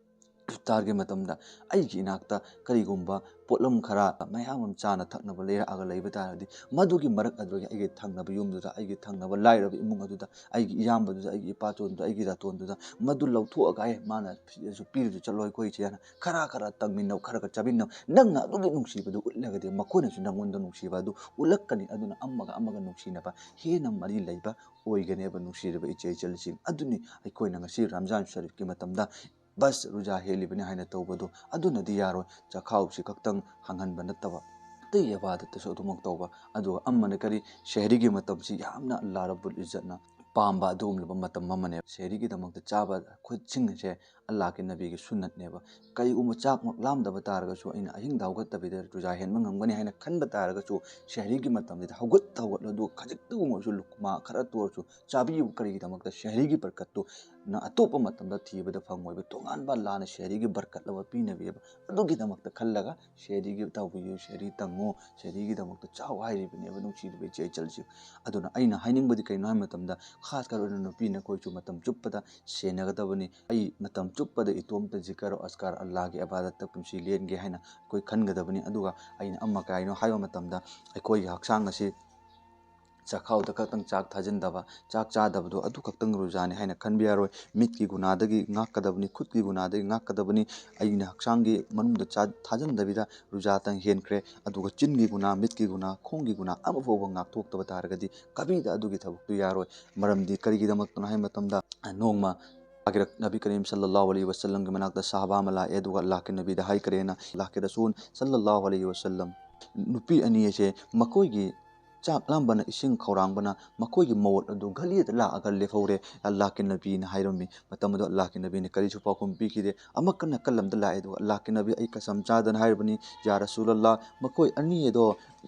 ꯏꯐꯇꯥꯔꯒꯤ ꯃꯇꯝꯗ ꯑꯩꯒꯤ ꯏꯅꯥꯛꯇ ꯀꯔꯤꯒꯨꯝꯕ ꯄꯣꯠꯂꯝ ꯈꯔ ꯃꯌꯥꯝ ꯑꯃ ꯆꯥꯅ ꯊꯛꯅꯕ ꯂꯩꯔꯛꯑꯒ ꯂꯩꯕ ꯇꯥꯔꯗꯤ, ꯃꯗꯨꯒꯤ ꯃꯔꯛ ꯑꯗꯨꯗꯒꯤ ꯑꯩꯒꯤ ꯊꯪꯅꯕ ꯌꯨꯝꯗꯨꯗ, ꯑꯩꯒꯤ ꯊꯪꯅꯕ ꯂꯥꯏꯔꯕ ꯏꯃꯨꯡ ꯑꯗꯨꯗ, ꯑꯩꯒꯤ ꯏꯌꯥꯝꯕꯗꯨꯗ, ꯑꯩꯒꯤ ꯏꯄꯥꯇꯣꯟꯗꯨꯗ, ꯑꯩꯒꯤ ꯗꯥꯇꯣꯟꯗꯨꯗ ꯃꯗꯨ ꯂꯧꯊꯣꯛꯑꯒ, "ꯑꯦ, ꯃꯥꯅ ꯁꯤꯗꯁꯨ ꯄꯤꯔꯁꯨ ꯆꯠꯂꯣ, ꯑꯩꯈꯣꯏ ꯏꯆꯦꯅ ꯈꯔ ꯈꯔ ꯇꯪꯃꯤꯟꯅꯧ, ꯈꯔ ꯈꯔ ꯆꯥꯃꯤꯟꯅꯧ"꯫ ꯅꯪꯅ ꯑꯗꯨꯒꯤ ꯅꯨꯡꯁꯤꯕꯗꯨ ꯎꯠꯂꯒꯗꯤ ꯃꯈꯣꯏꯅꯁꯨ ꯅꯪꯉꯣꯟꯗ ꯅꯨꯡꯁꯤꯕ ꯑꯗꯨ ꯎꯠꯂꯛꯀꯅꯤ꯫ ꯑꯗꯨꯅ ꯑꯃꯒ ꯑꯃꯒ ꯅꯨꯡꯁꯤꯅꯕ ꯍꯦꯟꯅ ꯃꯔꯤ ꯂꯩꯕ ꯑꯣꯏꯒꯅꯦꯕ, ꯅꯨꯡꯁꯤꯔꯕ ꯏꯆꯦ ꯏꯆꯜꯁꯤꯡ꯫ ꯑꯗꯨꯅꯤ ꯑꯩꯈꯣꯏꯅ ꯉꯁꯤ ꯔꯝꯖꯥꯟ ꯁꯔꯤꯐꯀꯤ ꯃꯇꯝꯗ ꯕꯁ ꯔꯨꯖꯥ ꯍꯦꯜꯂꯤꯕꯅꯤ ꯍꯥꯏꯅ ꯇꯧꯕꯗꯨ꯫ ꯑꯗꯨꯅꯗꯤ ꯌꯥꯔꯣꯏ꯫ ꯆꯈꯥꯎꯁꯤ ꯈꯛꯇꯪ ꯍꯥꯡꯍꯟꯕ ꯅꯠꯇꯕ ꯑꯇꯩ ꯏꯕꯥꯗꯠꯇꯁꯨ ꯑꯗꯨꯃꯛ ꯇꯧꯕ꯫ ꯑꯗꯨꯒ ꯑꯃꯅ ꯀꯔꯤ, ꯁꯦꯍꯔꯤꯒꯤ ꯃꯇꯝꯁꯤ ꯌꯥꯝꯅ ꯑꯜꯂꯥ ꯔꯕꯨꯜ ꯏꯖꯠꯅ ꯄꯥꯝꯕ ꯑꯗꯨꯒꯨꯝꯂꯕ ꯃꯇꯝ ꯑꯃꯅꯦ꯫ ꯁꯦꯍꯔꯤꯒꯤꯗꯃꯛꯇ ꯆꯥꯕ ꯈꯨꯠꯁꯤꯡ ꯑꯁꯦ ꯑꯜꯂꯥꯍꯀꯤ ꯅꯕꯤꯒꯤ ꯁꯨꯟꯅꯠꯅꯦꯕ꯫ ꯀꯔꯤꯒꯨꯝꯕ ꯆꯥꯛꯃꯛ ꯂꯥꯝꯗꯕ ꯇꯥꯔꯒꯁꯨ, ꯑꯩꯅ ꯑꯍꯤꯡꯗ ꯍꯧꯒꯠꯇꯕꯤꯗ ꯔꯨꯖꯥ ꯍꯦꯟꯕ ꯉꯝꯒꯅꯤ ꯍꯥꯏꯅ ꯈꯟꯕ ꯇꯥꯔꯒꯁꯨ, ꯁꯦꯍꯔꯤꯒꯤ ꯃꯇꯝꯁꯤꯗ ꯍꯧꯒꯠ ꯍꯧꯒꯠꯂꯣ, ꯑꯗꯨꯒ ꯈꯖꯤꯛꯇꯕꯨ ꯑꯣꯏꯔꯁꯨ ꯂꯨꯛꯃꯥ ꯈꯔꯇ ꯑꯣꯏꯔꯁꯨ ꯆꯥꯕꯤꯌꯨ꯫ ꯀꯔꯤꯒꯤꯗꯃꯛꯇ? ꯁꯦꯍꯔꯤꯒꯤ ꯕꯔꯀꯠꯇꯨ ꯅꯪ ꯑꯇꯣꯞꯄ ꯃꯇꯝꯗ ꯊꯤꯕꯗ ꯐꯪꯉꯣꯏꯕ, ꯇꯣꯉꯥꯟꯕ ꯑꯜꯂꯥꯍꯅ ꯁꯦꯍꯔꯤꯒꯤ ꯕꯔꯀꯠ ꯑꯃ ꯄꯤꯅꯕꯤꯕ꯫ ꯑꯗꯨꯒꯤꯗꯃꯛꯇ ꯈꯜꯂꯒ ꯁꯦꯍꯔꯤꯒꯤ ꯇꯧꯕꯤꯌꯨ, ꯁꯦꯍꯔꯤ ꯇꯪꯉꯨ, ꯁꯦꯍꯔꯤꯒꯤꯗꯃꯛꯇ ꯆꯥꯎ ꯍꯥꯏꯔꯤꯕꯅꯦꯕ, ꯅꯨꯡꯁꯤꯔꯤꯕ ꯏꯆꯦ ꯏꯆꯜꯁꯤꯡ꯫ ꯑꯗꯨꯅ ꯑꯩꯅ ꯍꯥꯏꯅꯤꯡꯕꯗꯤ ꯀꯩꯅꯣ ꯍꯥꯏꯕ ꯃꯇꯝꯗ, ꯈꯥꯁ ꯀꯔ ꯑꯣꯏꯅ ꯅꯨꯄꯤ ꯅꯈꯣꯏꯁꯨ ꯃꯇꯝ ꯆꯨꯞꯄꯗ ꯁꯦꯟꯅꯒꯗꯕꯅꯤ꯫ ꯑꯩ ꯃꯇꯝ ꯆꯨꯞꯄꯗ ꯏꯇꯣꯝꯇ ꯖꯤꯀꯔ, ꯑꯁꯀꯥꯔ, ꯑꯜꯂꯥꯍꯒꯤ ꯑꯕꯥꯗꯠꯇ ꯄꯨꯟꯁꯤ ꯂꯦꯟꯒꯦ ꯍꯥꯏꯅ ꯑꯩꯈꯣꯏ ꯈꯟꯒꯗꯕꯅꯤ꯫ ꯑꯗꯨꯒ ꯑꯩꯅ ꯑꯃ ꯀꯥꯏꯅꯣ ꯍꯥꯏꯕ ꯃꯇꯝꯗ, ꯑꯩꯈꯣꯏꯒꯤ ꯍꯛꯆꯥꯡ ꯑꯁꯤ ꯆꯥꯛꯈꯥꯎꯗ ꯈꯛꯇꯪ ꯆꯥꯛ ꯊꯥꯖꯤꯟꯗꯕ, ꯆꯥꯛ ꯆꯥꯗꯕꯗꯣ ꯑꯗꯨ ꯈꯛꯇꯪ ꯔꯨꯖꯥꯅꯤ ꯍꯥꯏꯅ ꯈꯟꯕ ꯌꯥꯔꯣꯏ꯫ ꯃꯤꯠꯀꯤ ꯒꯨꯅꯥꯗꯒꯤ ꯉꯥꯛꯀꯗꯕꯅꯤ, ꯈꯨꯠꯀꯤ ꯒꯨꯅꯥꯗꯒꯤ ꯉꯥꯛꯀꯗꯕꯅꯤ꯫ ꯑꯩꯅ ꯍꯛꯆꯥꯡꯒꯤ ꯃꯅꯨꯡꯗ ꯆꯥ-, ꯊꯥꯖꯤꯟꯗꯕꯤꯗ ꯔꯨꯖꯥꯇꯪ ꯍꯦꯟꯈ꯭ꯔꯦ, ꯑꯗꯨꯒ ꯆꯤꯟꯒꯤ ꯒꯨꯅꯥ, ꯃꯤꯠꯀꯤ ꯒꯨꯅꯥ, ꯈꯣꯡꯒꯤ ꯒꯨꯅꯥ ꯑꯃꯐꯥꯎꯕ ꯉꯥꯛꯊꯣꯛꯇꯕ ꯇꯥꯔꯒꯗꯤ ꯀꯕꯤꯗ ꯑꯗꯨꯒꯤ ꯊꯕꯛꯇꯨ ꯌꯥꯔꯣꯏ꯫ ꯃꯔꯝꯗꯤ ꯀꯔꯤꯒꯤꯗꯃꯛꯇꯅꯣ ꯍꯥꯏꯕ ꯃꯇꯝꯗ, ꯅꯣꯡꯃ ꯅꯕꯤ ꯀꯔꯤꯝ ꯁꯜꯂꯜꯂꯥꯍꯨ ꯑꯂꯩꯍꯤ ꯋꯁꯜꯂꯝꯒꯤ ꯃꯅꯥꯛꯇ ꯁꯍꯥꯕꯥ ꯑꯃ ꯂꯥꯛꯑꯦ, ꯑꯗꯨꯒ ꯑꯜꯂꯥꯍꯀꯤ ꯅꯕꯤꯗ ꯍꯥꯏꯈ꯭ꯔꯦꯅ, ꯑꯜꯂꯥꯍꯀꯤ ꯔꯁꯨꯜ ꯁꯜꯂꯜꯂꯥꯍꯨ ꯑꯂꯩꯍꯤ ꯋꯁꯜꯂꯝ, ꯅꯨꯄꯤ ꯑꯅꯤ ꯑꯁꯦ ꯃꯈꯣꯏꯒꯤ ꯆꯥꯛ ꯂꯥꯝꯕꯅ, ꯏꯁꯤꯡ ꯈꯧꯔꯥꯡꯕꯅ ꯃꯈꯣꯏꯒꯤ ꯃꯣꯠ ꯑꯗꯨ ꯘꯂꯤꯗ ꯂꯥꯛꯑꯒ ꯂꯦꯞꯍꯧꯔꯦ, ꯑꯜꯂꯥꯍꯀꯤ ꯅꯕꯤꯅ ꯍꯥꯏꯔꯝꯃꯤ꯫ ꯃꯇꯝ ꯑꯗꯨ ꯑꯜꯂꯥꯍꯀꯤ ꯅꯕꯤꯅ ꯀꯔꯤꯁꯨ ꯄꯥꯎꯈꯨꯝ ꯄꯤꯈꯤꯗꯦ꯫ ꯑꯃꯨꯛꯀ ꯅꯥꯀꯜ ꯑꯃꯗ ꯂꯥꯛꯑꯦ, ꯑꯗꯨꯒ ꯑꯜꯂꯥꯍꯀꯤ ꯅꯕꯤ, ꯑꯩ ꯀꯁꯝ ꯆꯥꯗꯅ ꯍꯥꯏꯔꯕꯅꯤ, ꯌꯥ ꯔꯁꯨꯂꯜꯂꯥꯍ, ꯃꯈꯣꯏ ꯑꯅꯤ ꯑꯗꯣ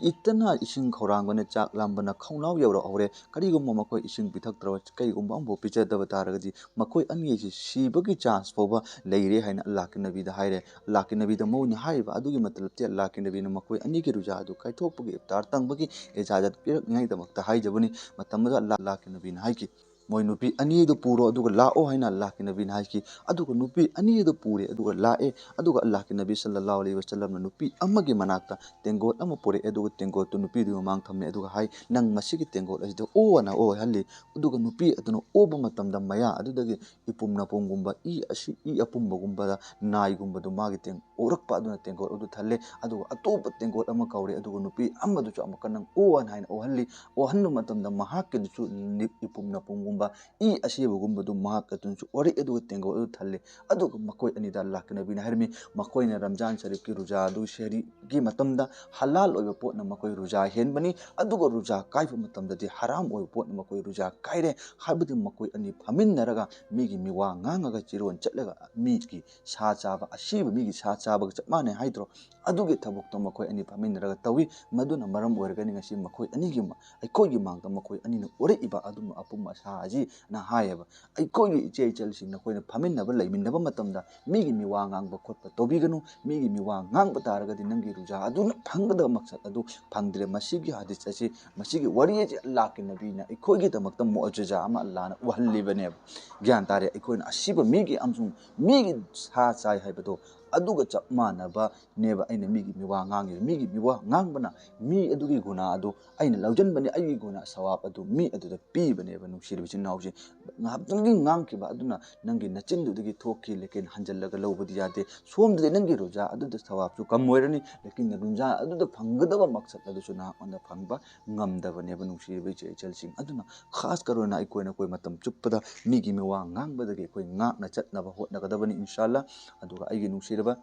ꯏꯇꯅ ꯏꯁꯤꯡ ꯈꯧꯔꯥꯡꯕꯅ, ꯆꯥꯛ ꯂꯥꯝꯕꯅ ꯈꯧꯅꯥꯎ ꯌꯧꯔꯛꯍꯧꯔꯦ꯫ ꯀꯔꯤꯒꯨꯝꯕ ꯃꯈꯣꯏ ꯏꯁꯤꯡ ꯄꯤꯊꯛꯇ꯭ꯔꯕ, ꯀꯔꯤꯒꯨꯝꯕ ꯑꯃꯐꯥꯎ ꯄꯤꯖꯗꯕ ꯇꯥꯔꯒꯗꯤ ꯃꯈꯣꯏ ꯑꯅꯤ ꯑꯁꯤ ꯁꯤꯕꯒꯤ ꯆꯥꯟꯁ ꯐꯥꯎꯕ ꯂꯩꯔꯦ ꯍꯥꯏꯅ ꯑꯜꯂꯥꯍꯀꯤ ꯅꯕꯤꯗ ꯍꯥꯏꯔꯦ꯫ ꯑꯜꯂꯥꯍꯀꯤ ꯅꯕꯤꯗ ꯃꯣꯏꯅ ꯍꯥꯏꯔꯤꯕ ꯑꯗꯨꯒꯤ ꯃꯇꯂꯕꯇꯤ ꯑꯜꯂꯥꯍꯀꯤ ꯅꯕꯤꯅ ꯃꯈꯣꯏ ꯑꯅꯤꯒꯤ ꯔꯨꯖꯥ ꯑꯗꯨ ꯀꯥꯏꯊꯣꯛꯄꯒꯤ, ꯏꯐꯇꯥꯔ ꯇꯪꯕꯒꯤ ꯏꯖꯥꯖꯠ ꯄꯤꯔꯛꯅꯤꯉꯥꯏꯗꯃꯛꯇ ꯍꯥꯏꯖꯕꯅꯤ꯫ ꯃꯇꯝ ꯑꯗꯨꯗ ꯑꯜꯂꯥꯍ, ꯑꯜꯂꯥꯍꯀꯤ ꯅꯕꯤꯅ ꯍꯥꯏꯈꯤ, "ꯃꯣꯏ ꯅꯨꯄꯤ ꯑꯅꯤꯗꯨ ꯄꯨꯔꯣ ꯑꯗꯨꯒ ꯂꯥꯛꯑꯣ" ꯍꯥꯏꯅ ꯑꯜꯂꯥꯍꯀꯤ ꯅꯕꯤꯅ ꯍꯥꯏꯈꯤ꯫ ꯑꯗꯨꯒ ꯅꯨꯄꯤ ꯑꯅꯤꯗꯨ ꯄꯨꯔꯦ ꯑꯗꯨꯒ ꯂꯥꯛꯑꯦ꯫ ꯑꯗꯨꯒ ꯑꯜꯂꯥꯍꯀꯤ ꯅꯕꯤ ꯁꯜꯂꯜꯂꯥꯍꯨ ꯑꯂꯩꯍꯤ ꯋꯁꯜꯂꯝꯅ ꯅꯨꯄꯤ ꯑꯃꯒꯤ ꯃꯅꯥꯛꯇ ꯇꯦꯡꯒꯣꯠ ꯑꯃ ꯄꯨꯔꯛꯑꯦ, ꯑꯗꯨꯒ ꯇꯦꯡꯒꯣꯠꯇꯨ ꯅꯨꯄꯤꯗꯨꯒꯤ ꯃꯃꯥꯡ ꯊꯝꯃꯦ, ꯑꯗꯨꯒ ꯍꯥꯏ, "ꯅꯪ ꯃꯁꯤꯒꯤ ꯇꯦꯡꯒꯣꯠ ꯑꯁꯤꯗ ꯑꯣ" ꯑꯅ ꯑꯣ ꯍꯥꯏꯍꯜꯂꯤ꯫ ꯑꯗꯨꯒ ꯅꯨꯄꯤ ꯑꯗꯨꯅ ꯑꯣꯕ ꯃꯇꯝꯗ ꯃꯌꯥ ꯑꯗꯨꯗꯒꯤ ꯏꯄꯨꯝ ꯅꯄꯨꯝꯒꯨꯝꯕ, ꯏ ꯑꯁꯤ, ꯏ ꯑꯄꯨꯝꯕꯒꯨꯝꯕꯗ ꯅꯥꯏꯒꯨꯝꯕꯗꯨ ꯃꯥꯒꯤ ꯇꯦꯡ-, ꯑꯣꯔꯛꯄ ꯑꯗꯨꯅ ꯇꯦꯡꯒꯣꯠ ꯑꯗꯨ ꯊꯜꯂꯦ꯫ ꯑꯗꯨꯒ ꯑꯇꯣꯞꯄ ꯇꯦꯡꯒꯣꯠ ꯑꯃ ꯀꯧꯔꯦ, ꯑꯗꯨꯒ ꯅꯨꯄꯤ ꯑꯃꯗꯨꯁꯨ ꯑꯃꯨꯛꯀ "ꯅꯪ ꯑꯣ" ꯍꯥꯏꯅ ꯍꯥꯏꯅ ꯑꯣꯍꯜꯂꯤ꯫ ꯑꯣꯍꯟꯕ ꯃꯇꯝꯗ ꯃꯍꯥꯛꯀꯤꯗꯨꯁꯨ ꯅꯤ-, ꯏꯄꯨꯝ ꯅꯄꯨꯝꯒꯨꯝ ꯏ ꯑꯁꯤꯕꯒꯨꯝꯕꯗꯨ ꯃꯍꯥꯛ ꯑꯗꯨꯅꯁꯨ ꯑꯣꯔꯛꯏ, ꯑꯗꯨꯒ ꯇꯦꯡꯀꯣꯠ ꯑꯗꯨ ꯊꯜꯂꯤ꯫ ꯑꯗꯨꯒ ꯃꯈꯣꯏ ꯑꯅꯤꯗ ꯑꯜꯂꯥꯍ ꯀꯤ ꯅꯕꯤꯅ ꯍꯥꯏꯔꯝꯃꯤ, ꯃꯈꯣꯏꯅ ꯔꯝꯖꯥꯟ ꯁꯔꯤꯐꯀꯤ ꯔꯨꯖꯥ ꯑꯗꯨ ꯁꯦꯍꯔꯤꯒꯤ ꯃꯇꯝꯗ ꯍꯂꯥꯜ ꯑꯣꯏꯕ ꯄꯣꯠꯅ ꯃꯈꯣꯏ ꯔꯨꯖꯥ ꯍꯦꯟꯕꯅꯤ, ꯑꯗꯨꯒ ꯔꯨꯖꯥ ꯀꯥꯏꯕ ꯃꯇꯝꯗꯗꯤ ꯍꯔꯥꯝ ꯑꯣꯏꯕ ꯄꯣꯠꯅ ꯃꯈꯣꯏ ꯔꯨꯖꯥ ꯀꯥꯏꯔꯦ꯫ ꯍꯥꯏꯕꯗꯤ ꯃꯈꯣꯏ ꯑꯅꯤ ꯐꯝꯃꯤꯟꯅꯔꯒ ꯃꯤꯒꯤ ꯃꯤꯋꯥ ꯉꯥꯡꯉꯒ ꯆꯤꯔꯣꯟ ꯆꯠꯂꯒ ꯃꯤꯒꯤ ꯁꯥ ꯆꯥꯕ, ꯑꯁꯤꯕ ꯃꯤꯒꯤ ꯁꯥ ꯆꯥꯕꯒ ꯆꯞ ꯃꯥꯟꯅꯩ ꯍꯥꯏꯗ꯭ꯔꯣ? ꯑꯗꯨꯒꯤ ꯊꯕꯛꯇꯣ ꯃꯈꯣꯏ ꯑꯅꯤ ꯐꯝꯃꯤꯟꯅꯔꯒ ꯇꯧꯏ꯫ ꯃꯗꯨꯅ ꯃꯔꯝ ꯑꯣꯏꯔꯒꯅꯤ ꯉꯁꯤ ꯃꯈꯣꯏ ꯑꯅꯤꯒꯤ ꯃ-, ꯑꯩꯈꯣꯏꯒꯤ ꯃꯥꯡꯗ ꯃꯈꯣꯏ ꯑꯅꯤꯅ ꯑꯣꯔꯛꯏꯕ ꯑꯗꯨꯝꯕ ꯑꯄꯨꯝ ꯑꯁꯥ ꯑꯁꯤꯅ ꯍꯥꯏꯌꯦꯕ꯫ ꯑꯩꯈꯣꯏꯒꯤ ꯏꯆꯦ ꯏꯆꯜꯁꯤꯡ ꯅꯈꯣꯏꯅ ꯐꯝꯃꯤꯟꯅꯕ ꯂꯩꯃꯤꯟꯅꯕ ꯃꯇꯝꯗ ꯃꯤꯒꯤ ꯃꯤꯋꯥ ꯉꯥꯡꯕ ꯈꯣꯠꯄ ꯇꯧꯕꯤꯒꯅꯨ꯫ ꯃꯤꯒꯤ ꯃꯤꯋꯥ ꯉꯥꯡꯕ ꯇꯥꯔꯒꯗꯤ ꯅꯪꯒꯤ ꯔꯨꯖꯥ ꯑꯗꯨꯅ ꯐꯪꯒꯗꯕ ꯃꯛꯁꯠ ꯑꯗꯨ ꯐꯪꯗ꯭ꯔꯦ꯫ ꯃꯁꯤꯒꯤ ꯍꯗꯤꯁ ꯑꯁꯤ, ꯃꯁꯤꯒꯤ ꯋꯥꯔꯤ ꯑꯁꯤ ꯑꯜꯂꯥꯍꯀꯤ ꯅꯕꯤꯅ ꯑꯩꯈꯣꯏꯒꯤꯗꯃꯛꯇ ꯃꯨꯑꯖꯤꯖꯥ ꯑꯃ ꯑꯜꯂꯥꯍꯅ ꯎꯍꯜꯂꯤꯕꯅꯦꯕ꯫ ꯒ꯭ꯌꯥꯟ ꯇꯥꯔꯦ? ꯑꯩꯈꯣꯏꯅ ꯑꯁꯤꯕ ꯃꯤꯒꯤ ꯑꯃꯁꯨꯡ ꯃꯤꯒꯤ ꯁꯥ ꯆꯥꯏ ꯍꯥꯏꯕꯗꯣ ꯑꯗꯨꯒ ꯆꯞ ꯃꯥꯟꯅꯕꯅꯦꯕ꯫ ꯑꯩꯅ ꯃꯤꯒꯤ ꯃꯤꯋꯥ ꯉꯥꯡꯉꯤꯕ, ꯃꯤꯒꯤ ꯃꯤꯋꯥ ꯉꯥꯡꯕꯅ ꯃꯤ ꯑꯗꯨꯒꯤ ꯒꯨꯅꯥ ꯑꯗꯨ ꯑꯩꯅ ꯂꯧꯁꯤꯟꯕꯅꯤ, ꯑꯩꯒꯤ ꯒꯨꯅꯥ ꯁꯋꯥꯕ ꯑꯗꯨ ꯃꯤ ꯑꯗꯨꯗ ꯄꯤꯕꯅꯦꯕ꯫ ꯅꯨꯡꯁꯤꯔꯤꯕ ꯏꯆꯤꯟ ꯏꯅꯥꯎꯁꯦ, ꯉꯥꯏꯍꯥꯛꯇꯪꯒꯤ ꯉꯥꯡꯈꯤꯕ ꯑꯗꯨꯅ ꯅꯪꯒꯤ ꯅꯆꯤꯟꯗꯨꯗꯒꯤ ꯊꯣꯛꯈꯤ, ꯂꯦꯀꯤꯟ ꯍꯟꯖꯜꯂꯒ ꯂꯧꯕꯗꯤ ꯌꯥꯗꯦ꯫ ꯁꯣꯝꯗꯗꯤ ꯅꯪꯒꯤ ꯔꯨꯖꯥ ꯑꯗꯨꯗ ꯁꯋꯥꯕꯁꯨ ꯀꯝꯃꯣꯏꯔꯅꯤ, ꯂꯦꯀꯤꯟ ꯔꯨꯖꯥ ꯑꯗꯨꯗ ꯐꯪꯒꯗꯕ ꯃꯛꯁꯠ ꯑꯗꯨꯁꯨ ꯅꯍꯥꯛꯉꯣꯟꯗ ꯐꯪꯕ ꯉꯝꯗꯕꯅꯦꯕ꯫ ꯅꯨꯡꯁꯤꯔꯤꯕ ꯏꯆꯦ ꯏꯆꯜꯁꯤꯡ, ꯑꯗꯨꯅ ꯈꯥꯁ ꯀꯔꯣꯅ ꯑꯩꯈꯣꯏꯅ ꯑꯩꯈꯣꯏ ꯃꯇꯝ ꯆꯨꯞꯄꯗ ꯃꯤꯒꯤ ꯃꯤꯋꯥ ꯉꯥꯡꯕꯗꯒꯤ ꯑꯩꯈꯣꯏ ꯉꯥꯛꯅ ꯆꯠꯅꯕ ꯍꯣꯠꯅꯒꯗꯕꯅꯤ ꯏꯟꯁꯥ ꯑꯜꯂꯥ꯫ ꯑꯗꯨꯒ ꯑꯩꯒꯤ ꯅꯨꯡꯁꯤꯔꯕ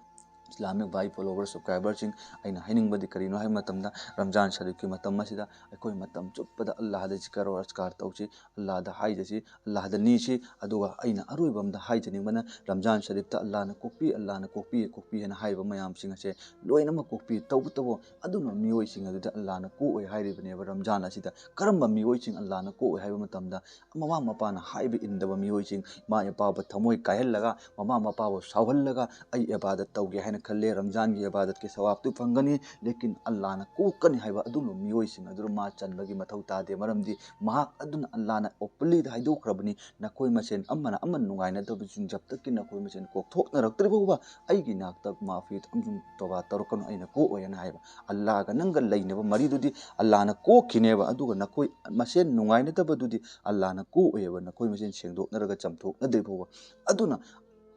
ꯏꯁꯂꯥꯃꯤꯛ ꯚꯥꯏ ꯐꯣꯂꯣꯋꯔ ꯁꯕꯁꯀ꯭ꯔꯥꯏꯕꯔꯁꯤꯡ, ꯑꯩꯅ ꯍꯥꯏꯅꯤꯡꯕꯗꯤ ꯀꯔꯤꯅꯣ ꯍꯥꯏꯕ ꯃꯇꯝꯗ, ꯔꯝꯖꯥꯟ ꯁꯔꯤꯐꯀꯤ ꯃꯇꯝ ꯑꯁꯤꯗ ꯑꯩꯈꯣꯏ ꯃꯇꯝ ꯆꯨꯞꯄꯗ ꯑꯜꯂꯥꯍꯗ ꯖꯤꯀꯔ ꯋꯥ ꯑꯖꯀꯥꯔ ꯇꯧꯁꯤ, ꯑꯜꯂꯥꯍꯗ ꯍꯥꯏꯖꯁꯤ, ꯑꯜꯂꯥꯍꯗ ꯅꯤꯁꯤ꯫ ꯑꯗꯨꯒ ꯑꯩꯅ ꯑꯔꯣꯏꯕ ꯑꯝꯗ ꯍꯥꯏꯖꯅꯤꯡꯕꯅ, ꯔꯝꯖꯥꯟ ꯁꯔꯤꯐꯇ ꯑꯜꯂꯥꯍꯅ ꯀꯣꯛꯄꯤ, ꯑꯜꯂꯥꯍꯅ ꯀꯣꯛꯄꯤ, ꯀꯣꯛꯄꯤ ꯍꯥꯏꯅ ꯍꯥꯏꯔꯤꯕ ꯃꯌꯥꯝꯁꯤꯡ ꯑꯁꯦ ꯂꯣꯏꯅꯃꯛ ꯀꯣꯛꯄꯤ꯫ ꯇꯧꯕꯇꯕꯨ ꯑꯗꯨꯅ ꯃꯤꯑꯣꯏꯁꯤꯡ ꯑꯗꯨꯗ ꯑꯜꯂꯥꯍꯅ ꯀꯣꯛꯑꯣꯏ ꯍꯥꯏꯔꯤꯕꯅꯦꯕ꯫ ꯔꯝꯖꯥꯟ ꯑꯁꯤꯗ ꯀꯔꯝꯕ ꯃꯤꯑꯣꯏꯁꯤꯡ ꯑꯜꯂꯥꯍꯅ ꯀꯣꯛꯑꯣꯏ ꯍꯥꯏꯕ ꯃꯇꯝꯗ, ꯃꯃꯥ ꯃꯄꯥꯅ ꯍꯥꯏꯕ ꯏꯟꯗꯕ ꯃꯤꯑꯣꯏꯁꯤꯡ, ꯏꯃꯥ ꯏꯄꯥꯕꯨ ꯊꯃꯣꯏ ꯀꯥꯏꯍꯜꯂꯒ, ꯃꯃꯥ ꯃꯄꯥꯕꯨ ꯁꯥꯎꯍꯜꯂꯒ, "ꯑꯩ ꯏꯕꯥꯗꯠ ꯇꯧꯒꯦ ꯍꯥꯏꯅ ꯈꯜꯂꯦ, ꯔꯝꯖꯥꯟꯒꯤ ꯏꯕꯥꯗꯠꯀꯤ ꯁꯋꯥꯕꯇꯨ ꯐꯪꯒꯅꯤ, ꯂꯦꯀꯤꯟ ꯑꯜꯂꯥꯍꯅ ꯀꯣꯛꯀꯅꯤ" ꯍꯥꯏꯕ ꯑꯗꯨꯒꯨꯝꯕ ꯃꯤꯑꯣꯏꯁꯤꯡ ꯑꯗꯨꯗ ꯃꯥ ꯆꯟꯕꯒꯤ ꯃꯊꯧ ꯇꯥꯗꯦ꯫ ꯃꯔꯝꯗꯤ ꯃꯍꯥꯛ ꯑꯗꯨꯅ ꯑꯜꯂꯥꯍꯅ ꯑꯣꯄꯟꯂꯤꯗ ꯍꯥꯏꯗꯣꯛꯈ꯭ꯔꯕꯅꯤ, "ꯅꯈꯣꯏ ꯃꯁꯦꯟ ꯑꯃꯅ ꯑꯃ ꯅꯨꯡꯉꯥꯏꯅꯗꯕꯁꯤꯡ ꯖꯕ ꯇꯛꯀꯤ ꯅꯈꯣꯏ ꯃꯁꯦꯟ ꯀꯣꯛꯊꯣꯛꯅꯔꯛꯇ꯭ꯔꯤ ꯐꯥꯎꯕ ꯑꯩꯒꯤ ꯅꯥꯛꯇ ꯃꯥꯐꯤ ꯑꯃꯁꯨꯡ ꯇꯣꯕꯥ ꯇꯧꯔꯛꯀꯅꯨ, ꯑꯩꯅ ꯀꯣꯛꯑꯣꯏ" ꯍꯥꯏꯅ ꯍꯥꯏꯕ꯫ ꯑꯜꯂꯥꯍꯒ ꯅꯪꯒ ꯂꯩꯅꯕ ꯃꯔꯤꯗꯨꯗꯤ ꯑꯜꯂꯥꯍꯅ ꯀꯣꯛꯈꯤꯅꯦꯕ, ꯑꯗꯨꯒ ꯅꯈꯣꯏ ꯃꯁꯦꯟ ꯅꯨꯡꯉꯥꯏꯅꯗꯕꯗꯨꯗꯤ ꯑꯜꯂꯥꯍꯅ ꯀꯣꯛꯑꯣꯏꯕ, ꯅꯈꯣꯏ ꯃꯁꯦꯟ ꯁꯦꯡꯗꯣꯛꯅꯔꯒ ꯆꯝꯊꯣꯛꯅꯗ꯭ꯔꯤ ꯐꯥꯎꯕ꯫ ꯑꯗꯨꯅ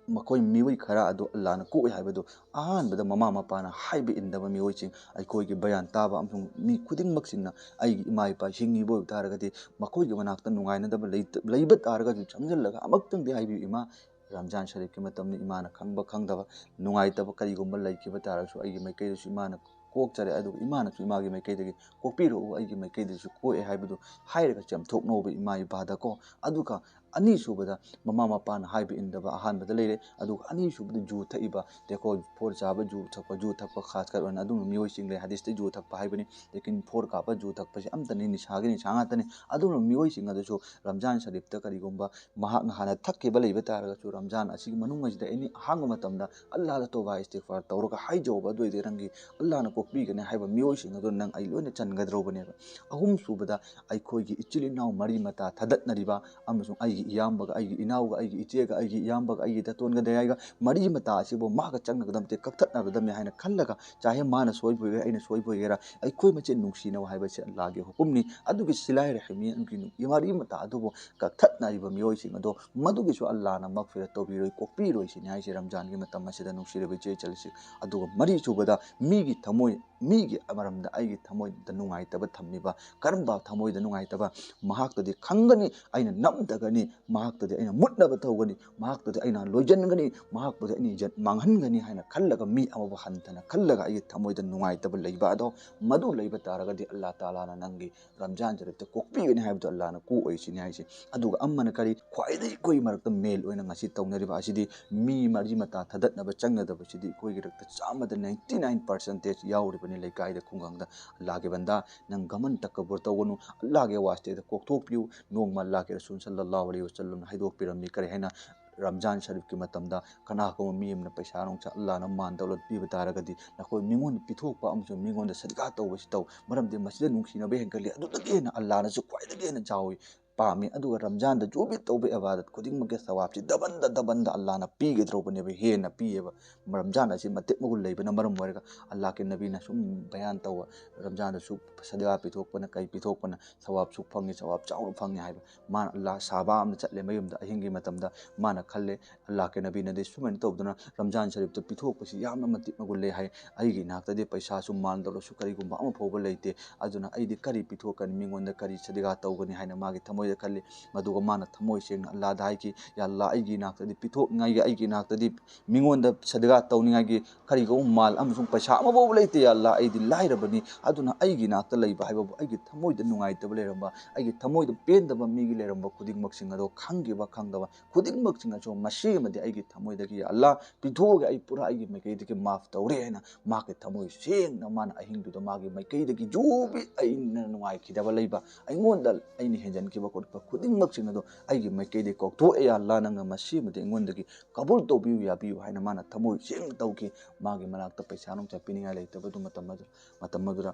ꯃꯈꯣꯏ ꯃꯤꯑꯣꯏ ꯈꯔ ꯑꯗꯨ ꯑꯜꯂꯥꯅ ꯀꯣꯛꯏ ꯍꯥꯏꯕꯗꯨ ꯑꯍꯥꯟꯕꯗ ꯃꯃꯥ ꯃꯄꯥꯅ ꯍꯥꯏꯕ ꯏꯟꯗꯕ ꯃꯤꯑꯣꯏꯁꯤꯡ, ꯑꯩꯈꯣꯏꯒꯤ ꯕꯌꯥꯟ ꯇꯥꯕ ꯑꯃꯁꯨꯡ ꯃꯤ ꯈꯨꯗꯤꯡꯃꯛꯁꯤꯡꯅ ꯑꯩꯒꯤ ꯏꯃꯥ ꯏꯄꯥ ꯍꯤꯡꯉꯤꯕ ꯑꯣꯏꯕ ꯇꯥꯔꯒꯗꯤ ꯃꯈꯣꯏꯒꯤ ꯃꯅꯥꯛꯇ ꯅꯨꯡꯉꯥꯏꯅꯗꯕ ꯂꯩꯇ-, ꯂꯩꯕ ꯇꯥꯔꯒꯁꯨ ꯆꯪꯁꯤꯜꯂꯒ ꯑꯃꯨꯛꯇꯪꯗꯤ ꯍꯥꯏꯕꯤꯌꯨ ꯏꯃꯥ, ꯔꯝꯖꯥꯟ ꯁꯔꯤꯐꯀꯤ ꯃꯇꯝꯗ ꯏꯃꯥꯅ ꯈꯪꯕ ꯈꯪꯗꯕ ꯅꯨꯡꯉꯥꯏꯇꯕ ꯀꯔꯤꯒꯨꯝꯕ ꯂꯩꯈꯤꯕ ꯇꯥꯔꯒꯁꯨ ꯑꯩꯒꯤ ꯃꯥꯏꯀꯩꯗꯁꯨ ꯏꯃꯥꯅ ꯀꯣꯛꯆꯔꯦ, ꯑꯗꯨꯒ ꯏꯃꯥꯅꯁꯨ ꯏꯃꯥꯒꯤ ꯃꯥꯏꯀꯩꯗꯒꯤ ꯀꯣꯛꯄꯤꯔꯛꯎ, ꯑꯩꯒꯤ ꯃꯥꯏꯀꯩꯗꯁꯨ ꯀꯣꯛꯑꯦ ꯍꯥꯏꯕꯗꯨ ꯍꯥꯏꯔꯒ ꯆꯦꯝꯊꯣꯛꯅꯧꯕ ꯏꯃꯥ ꯏꯄꯥꯗꯀꯣ꯫ ꯑꯗꯨꯒ ꯑꯅꯤꯁꯨꯕꯗ ꯃꯃꯥ ꯃꯄꯥꯅ ꯍꯥꯏꯕ ꯏꯟꯗꯕ ꯑꯍꯥꯟꯕꯗ ꯂꯩꯔꯦ, ꯑꯗꯨꯒ ꯑꯅꯤꯁꯨꯕꯗ ꯖꯨ ꯊꯛꯏꯕ, ꯇꯦꯀꯣ ꯐꯣꯔ ꯆꯥꯕ, ꯖꯨ ꯊꯛꯄ, ꯖꯨ ꯊꯛꯄ ꯈꯥꯁ ꯀꯔ ꯑꯣꯏꯅ ꯑꯗꯨꯒꯨꯝꯕ ꯃꯤꯑꯣꯏꯁꯤꯡ ꯂꯩ꯫ ꯍꯗꯤꯁꯇ ꯖꯨ ꯊꯛꯄ ꯍꯥꯏꯕꯅꯤ, ꯂꯦꯀꯤꯟ ꯐꯣꯔ ꯀꯥꯞꯄ ꯖꯨ ꯊꯛꯄꯁꯦ ꯑꯝꯇꯅꯤ, ꯅꯤꯁꯥꯒꯤ ꯅꯤꯁꯥ ꯉꯥꯛꯇꯅꯤ꯫ ꯑꯗꯨꯒꯨꯝꯕ ꯃꯤꯑꯣꯏꯁꯤꯡ ꯑꯗꯨꯁꯨ ꯔꯝꯖꯥꯟ ꯁꯔꯤꯐꯇ ꯀꯔꯤꯒꯨꯝꯕ ꯃꯍꯥꯛꯅ ꯍꯥꯟꯅ ꯊꯛꯈꯤꯕ ꯂꯩꯕ ꯇꯥꯔꯒꯁꯨ ꯔꯝꯖꯥꯟ ꯑꯁꯤꯒꯤ ꯃꯅꯨꯡ ꯑꯁꯤꯗ ꯑꯦꯅꯤ ꯑꯍꯥꯡꯕ ꯃꯇꯝꯗ ꯑꯜꯂꯥꯗ ꯇꯣꯕꯥ ꯏꯁꯇꯤꯒꯐꯥꯔ ꯇꯧꯔꯒ ꯍꯥꯏꯖꯧꯕ, ꯑꯗꯨ ꯑꯣꯏꯔꯗꯤ ꯅꯪꯒꯤ ꯑꯜꯂꯥꯅ ꯀꯣꯛꯄꯤꯒꯅꯤ ꯍꯥꯏꯕ ꯃꯤꯑꯣꯏꯁꯤꯡ ꯑꯗꯨ ꯅꯪ ꯑꯩ ꯂꯣꯏꯅ ꯆꯟꯒꯗꯧꯕꯅꯦꯕ꯫ ꯑꯍꯨꯝꯁꯨꯕꯗ ꯑꯩꯈꯣꯏꯒꯤ ꯏꯆꯤꯜ ꯏꯅꯥꯎ ꯃꯔꯤ ꯃꯇꯥ ꯊꯥꯗꯠꯅꯔꯤꯕ ꯑꯃꯁꯨꯡ ꯑꯩꯒꯤ ꯏꯌꯥꯝꯕꯒ, ꯑꯩꯒꯤ ꯏꯅꯥꯎꯒ, ꯑꯩꯒꯤ ꯏꯆꯦꯒ, ꯑꯩꯒꯤ ꯏꯌꯥꯝꯕꯒ, ꯑꯩꯒꯤ ꯗꯇꯣꯟꯒ ꯗꯌꯥꯏꯒ ꯃꯔꯤ ꯃꯇꯥ ꯑꯁꯤꯕꯨ ꯃꯥꯒ ꯆꯪꯅꯒꯗꯕ ꯅꯠꯇꯦ, ꯀꯛꯊꯠꯅꯒꯗꯕꯅꯤ ꯍꯥꯏꯅ ꯈꯜꯂꯒ, ꯆꯥꯍꯦ ꯃꯥꯅ ꯁꯣꯏꯕ ꯑꯣꯏꯒꯦꯔꯥ, ꯑꯩꯅ ꯁꯣꯏꯕ ꯑꯣꯏꯒꯦꯔꯥ, ꯑꯩꯈꯣꯏ ꯃꯁꯦꯟ ꯅꯨꯡꯁꯤꯅꯧ ꯍꯥꯏꯕꯁꯤ ꯑꯜꯂꯥꯒꯤ ꯍꯨꯀꯨꯝꯅꯤ꯫ ꯑꯗꯨꯒꯤ ꯁꯤꯂꯥꯏ ꯔꯍꯤꯃꯤ, ꯑꯗꯨꯒꯤ ꯃꯔꯤ ꯃꯇꯥ ꯑꯗꯨꯕꯨ ꯀꯛꯊꯠꯅꯔꯤꯕ ꯃꯤꯑꯣꯏꯁꯤꯡ ꯑꯗꯣ ꯃꯗꯨꯒꯤꯁꯨ ꯑꯜꯂꯥꯅ ꯃꯒꯐꯤꯔꯠ ꯇꯧꯕꯤꯔꯣꯏ, ꯀꯣꯛꯄꯤꯔꯣꯏ ꯁꯤꯅꯤ ꯍꯥꯏꯁꯦ ꯔꯝꯖꯥꯟꯒꯤ ꯃꯇꯝ ꯑꯁꯤꯗ, ꯅꯨꯡꯁꯤꯔꯕ ꯏꯆꯦ ꯏꯆꯜꯁꯤꯡ꯫ ꯑꯗꯨꯒ ꯃꯔꯤꯁꯨꯕꯗ ꯃꯤꯒꯤ ꯊꯃꯣꯏ, ꯃꯤꯒꯤ ꯃꯔꯝꯗ ꯑꯩꯒꯤ ꯊꯃꯣꯏꯗ ꯅꯨꯡꯉꯥꯏꯇꯕ ꯊꯝꯃꯤꯕ, ꯀꯔꯝꯕ ꯊꯃꯣꯏꯗ ꯅꯨꯡꯉꯥꯏꯇꯕ? ꯃꯍꯥꯛꯇꯗꯤ ꯈꯪꯒꯅꯤ, ꯑꯩꯅ ꯅꯝꯊꯒꯅꯤ, ꯃꯍꯥꯛꯇꯗꯤ ꯑꯩꯅ ꯃꯨꯠꯅꯕ ꯇꯧꯒꯅꯤ, ꯃꯍꯥꯛꯇꯗꯤ ꯑꯩꯅ ꯂꯣꯏꯖꯟꯒꯅꯤ, ꯃꯍꯥꯛꯄꯨꯗꯤ ꯑꯩꯅ ꯏꯖꯠ ꯃꯥꯡꯍꯟꯒꯅꯤ ꯍꯥꯏꯅ ꯈꯜꯂꯒ, ꯃꯤ ꯑꯃꯕꯨ ꯍꯟꯊꯅ ꯈꯜꯂꯒ ꯑꯩꯒꯤ ꯊꯃꯣꯏꯗ ꯅꯨꯡꯉꯥꯏꯇꯕ ꯂꯩꯕ ꯑꯗꯣ, ꯃꯗꯨ ꯂꯩꯕ ꯇꯥꯔꯒꯗꯤ ꯑꯜꯂꯥ ꯇꯥꯂꯥꯅ ꯅꯪꯒꯤ ꯔꯝꯖꯥꯟ ꯁꯔꯤꯐꯇ ꯀꯣꯛꯄꯤꯒꯅꯤ ꯍꯥꯏꯕꯗꯣ ꯑꯜꯂꯥꯅ ꯀꯣꯛꯑꯣꯏ ꯁꯤꯅꯤ ꯍꯥꯏꯁꯦ꯫ ꯑꯗꯨꯒ ꯑꯃꯅ ꯀꯔꯤ? ꯈ꯭ꯋꯥꯏꯗꯒꯤ ꯑꯩꯈꯣꯏ ꯃꯔꯛꯇ ꯃꯦꯜ ꯑꯣꯏꯅ ꯉꯁꯤ ꯇꯧꯅꯔꯤꯕ ꯑꯁꯤꯗꯤ ꯃꯤ ꯃꯔꯤ ꯃꯇꯥ ꯊꯥꯗꯠꯅꯕ ꯆꯪꯅꯗꯕꯁꯤꯗꯤ ꯑꯩꯈꯣꯏꯒꯤ ꯔꯛꯇ ꯆꯥꯝꯃꯗ ninety nine percentage ꯌꯥꯎꯔꯤꯕꯅꯤ ꯂꯩꯀꯥꯏꯗ, ꯈꯨꯡꯒꯪꯗ꯫ ꯑꯜꯂꯥꯒꯤ ꯕꯟꯗꯥ, ꯅꯪ ꯒꯃꯟ ꯇꯛꯀꯕꯨꯔ ꯇꯧꯒꯅꯨ, ꯑꯜꯂꯥꯒꯤ ꯋꯥꯁꯇꯦꯗ ꯀꯣꯛꯊꯣꯛꯄꯤꯌꯨ꯫ ꯅꯣꯡꯃ ꯑꯜꯂꯥꯒꯤ ꯔꯁꯨꯜ ꯁꯜꯂꯜꯂꯥꯍꯨ ꯑꯂꯩꯍꯤ ꯋꯁꯜꯂꯝꯅ ꯍꯥꯏꯗꯣꯛꯄꯤꯔꯝꯃꯤ ꯀꯔꯤ ꯍꯥꯏꯅ? ꯔꯝꯖꯥꯟ ꯁꯔꯤꯐꯀꯤ ꯃꯇꯝꯗ ꯀꯅꯥꯒꯨꯝꯕ ꯃꯤ ꯑꯃꯅ ꯄꯩꯁꯥ ꯅꯨꯡꯁꯥ ꯑꯜꯂꯥꯅ ꯃꯥꯟ ꯗꯧꯂꯠ ꯄꯤꯕ ꯇꯥꯔꯒꯗꯤ ꯅꯈꯣꯏ ꯃꯤꯉꯣꯟꯗ ꯄꯤꯊꯣꯛꯄ ꯑꯃꯁꯨꯡ ꯃꯤꯉꯣꯟꯗ ꯁꯗꯤꯀꯥ ꯇꯧꯕꯁꯤ ꯇꯧ, ꯃꯔꯝꯗꯤ ꯃꯁꯤꯗ ꯅꯨꯡꯁꯤꯅꯕ ꯍꯦꯟꯒꯠꯂꯤ, ꯑꯗꯨꯗꯒꯤ ꯍꯦꯟꯅ ꯑꯜꯂꯥꯅꯁꯨ ꯈ꯭ꯋꯥꯏꯗꯒꯤ ꯍꯦꯟꯅ ꯆꯥꯎꯏ꯫ ꯄꯥꯝꯃꯤ꯫ ꯑꯗꯨꯒ ꯔꯝꯖꯥꯟꯗ ꯖꯨꯕꯤꯠ ꯇꯧꯕ ꯏꯕꯥꯗꯠ ꯈꯨꯗꯤꯡꯃꯛꯀꯤ ꯁꯋꯥꯕꯁꯤ ꯗꯕꯟꯗ ꯗꯕꯟꯗ ꯑꯜꯂꯥꯍꯅ ꯄꯤꯒꯗꯧꯕꯅꯦꯕ, ꯍꯦꯟꯅ ꯄꯤꯌꯦꯕ꯫ ꯔꯝꯖꯥꯟ ꯑꯁꯤ ꯃꯇꯤꯛ ꯃꯒꯨꯟ ꯂꯩꯕꯅ ꯃꯔꯝ ꯑꯣꯏꯔꯒ ꯑꯜꯂꯥꯍꯀꯤ ꯅꯕꯤꯅ ꯁꯨꯝ ꯕꯌꯥꯟ ꯇꯧꯕ, ꯔꯝꯖꯥꯟꯗꯁꯨ ꯁꯗꯒꯥ ꯄꯤꯊꯣꯛꯄꯅ ꯀꯩ ꯄꯤꯊꯣꯛꯄꯅ ꯁꯋꯥꯕꯁꯨ ꯐꯪꯉꯤ, ꯁꯋꯥꯕ ꯆꯥꯎꯅ ꯐꯪꯉꯤ ꯍꯥꯏꯕ꯫ ꯃꯥꯅ ꯑꯜꯂꯥꯍ ꯁꯍꯥꯕꯥ ꯑꯃꯅ ꯆꯠꯂꯦ ꯃꯌꯨꯝꯗ ꯑꯍꯤꯡꯒꯤ ꯃꯇꯝꯗ, ꯃꯥꯅ ꯈꯜꯂꯦ, ꯑꯜꯂꯥꯍꯀꯤ ꯅꯕꯤꯅꯗꯤ ꯁꯨꯃꯥꯏꯅ ꯇꯧꯗꯅ ꯔꯝꯖꯥꯟ ꯁꯔꯤꯐꯇ ꯄꯤꯊꯣꯛꯄꯁꯤ ꯌꯥꯝꯅ ꯃꯇꯤꯛ ꯃꯒꯨꯟ ꯂꯩ ꯍꯥꯏ꯫ ꯑꯩꯒꯤ ꯏꯅꯥꯛꯇꯗꯤ ꯄꯩꯁꯥꯁꯨ ꯃꯥꯜ ꯇꯧꯔꯁꯨ ꯀꯔꯤꯒꯨꯝꯕ ꯑꯃ ꯐꯥꯎꯕ ꯂꯩꯇꯦ, ꯑꯗꯨꯅ ꯑꯩꯗꯤ ꯀꯔꯤ ꯄꯤꯊꯣꯛꯀꯅꯤ, ꯃꯤꯉꯣꯟꯗ ꯀꯔꯤ ꯁꯗꯒꯥ ꯇꯧꯒꯅꯤ ꯍꯥꯏꯅ ꯃꯥꯒꯤ ꯊꯃꯣꯏꯗ ꯈꯜꯂꯤ꯫ ꯃꯗꯨꯒ ꯃꯥꯅ ꯊꯃꯣꯏ ꯁꯦꯡꯅ ꯑꯜꯂꯥꯍꯗ ꯍꯥꯏꯈꯤ, "ꯌꯥ ꯑꯜꯂꯥꯍ, ꯑꯩꯒꯤ ꯏꯅꯥꯛꯇꯗꯤ ꯄꯤꯊꯣꯛꯅꯤꯡꯉꯥꯏꯒꯤ, ꯑꯩꯒꯤ ꯏꯅꯥꯛꯇꯗꯤ ꯃꯤꯉꯣꯟꯗ ꯁꯗꯒꯥ ꯇꯧꯅꯤꯡꯉꯥꯏꯒꯤ ꯀꯔꯤꯒꯨꯝꯕ ꯃꯥꯜ ꯑꯃꯁꯨꯡ ꯄꯩꯁꯥ ꯑꯃꯐꯥꯎꯕ ꯂꯩꯇꯦ꯫ ꯌꯥ ꯑꯜꯂꯥꯍ, ꯑꯩꯗꯤ ꯂꯥꯏꯔꯕꯅꯤ, ꯑꯗꯨꯅ ꯑꯩꯒꯤ ꯏꯅꯥꯛꯇ ꯂꯩꯕ ꯍꯥꯏꯕꯕꯨ ꯑꯩꯒꯤ ꯊꯃꯣꯏꯗ ꯅꯨꯡꯉꯥꯏꯇꯕ ꯂꯩꯔꯝꯕ, ꯑꯩꯒꯤ ꯊꯃꯣꯏꯗ ꯄꯦꯟꯗꯕ ꯃꯤꯒꯤ ꯂꯩꯔꯝꯕ ꯈꯨꯗꯤꯡꯃꯛꯁꯤꯡ ꯑꯗꯣ ꯈꯪꯈꯤꯕ ꯈꯪꯗꯕ ꯈꯨꯗꯤꯡꯃꯛꯁꯤꯡ ꯑꯁꯨ ꯃꯁꯤ ꯑꯃꯗꯤ ꯑꯩꯒꯤ ꯊꯃꯣꯏꯗꯒꯤ, ꯌꯥ ꯑꯜꯂꯥꯍ, ꯄꯤꯊꯣꯛꯑꯒ ꯑꯩ ꯄꯨꯔꯥ ꯑꯩꯒꯤ ꯃꯥꯏꯀꯩꯗꯒꯤ ꯃꯥꯐ ꯇꯧꯔꯦ" ꯍꯥꯏꯅ ꯃꯥꯒꯤ ꯊꯃꯣꯏ ꯁꯦꯡꯅ ꯃꯥꯅ ꯑꯍꯤꯡꯗꯨꯗ ꯃꯥꯒꯤ ꯃꯥꯏꯀꯩꯗꯒꯤ ꯖꯨꯕꯤꯠ ꯑꯩꯅ ꯅꯨꯡꯉꯥꯏꯈꯤꯗꯕ ꯂꯩꯕ, ꯑꯩꯉꯣꯟꯗ ꯑꯩꯅ ꯍꯦꯟꯖꯟꯈꯤꯕ ꯈꯣꯠꯈꯤꯕ ꯈꯨꯗꯤꯡꯃꯛꯁꯤꯡ ꯑꯗꯣ ꯑꯩꯒꯤ ꯃꯥꯏꯀꯩꯗꯒꯤ ꯀꯣꯛꯊꯣꯛꯑꯦ, "ꯌꯥ ꯑꯜꯂꯥꯍ, ꯅꯪꯅ ꯃꯁꯤ ꯑꯃꯗꯤ ꯑꯩꯉꯣꯟꯗꯒꯤ ꯀꯕꯨꯜ ꯇꯧꯕꯤꯌꯨ, ꯌꯥꯕꯤꯌꯨ" ꯍꯥꯏꯅ ꯃꯥꯅ ꯊꯃꯣꯏ ꯁꯦꯡꯅ ꯇꯧꯈꯤ꯫ ꯃꯥꯒꯤ ꯃꯅꯥꯛꯇ ꯄꯩꯁꯥ ꯅꯨꯡꯁꯥ ꯄꯤꯅꯤꯡꯉꯥꯏ ꯂꯩꯇꯕꯗꯨ ꯃꯇꯝ ꯑꯗꯨ, ꯃꯇꯝ ꯑꯗꯨꯗ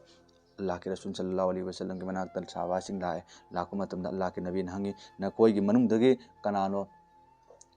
ꯑꯜꯂꯥꯍꯀꯤ ꯔꯁꯨꯜ ꯁꯜꯂꯜꯂꯥꯍꯨ ꯑꯂꯩꯍꯤ ꯋꯁꯜꯂꯝꯒꯤ ꯃꯅꯥꯛꯇ ꯁꯍꯥꯕꯥꯁꯤꯡ ꯂꯥꯛꯑꯦ꯫ ꯂꯥꯛꯄ ꯃꯇꯝꯗ ꯑꯜꯂꯥꯍꯀꯤ ꯅꯕꯤꯅ ꯍꯪꯉꯤ, "ꯅꯈꯣꯏꯒꯤ ꯃꯅꯨꯡꯗꯒꯤ ꯀꯅꯥꯅꯣ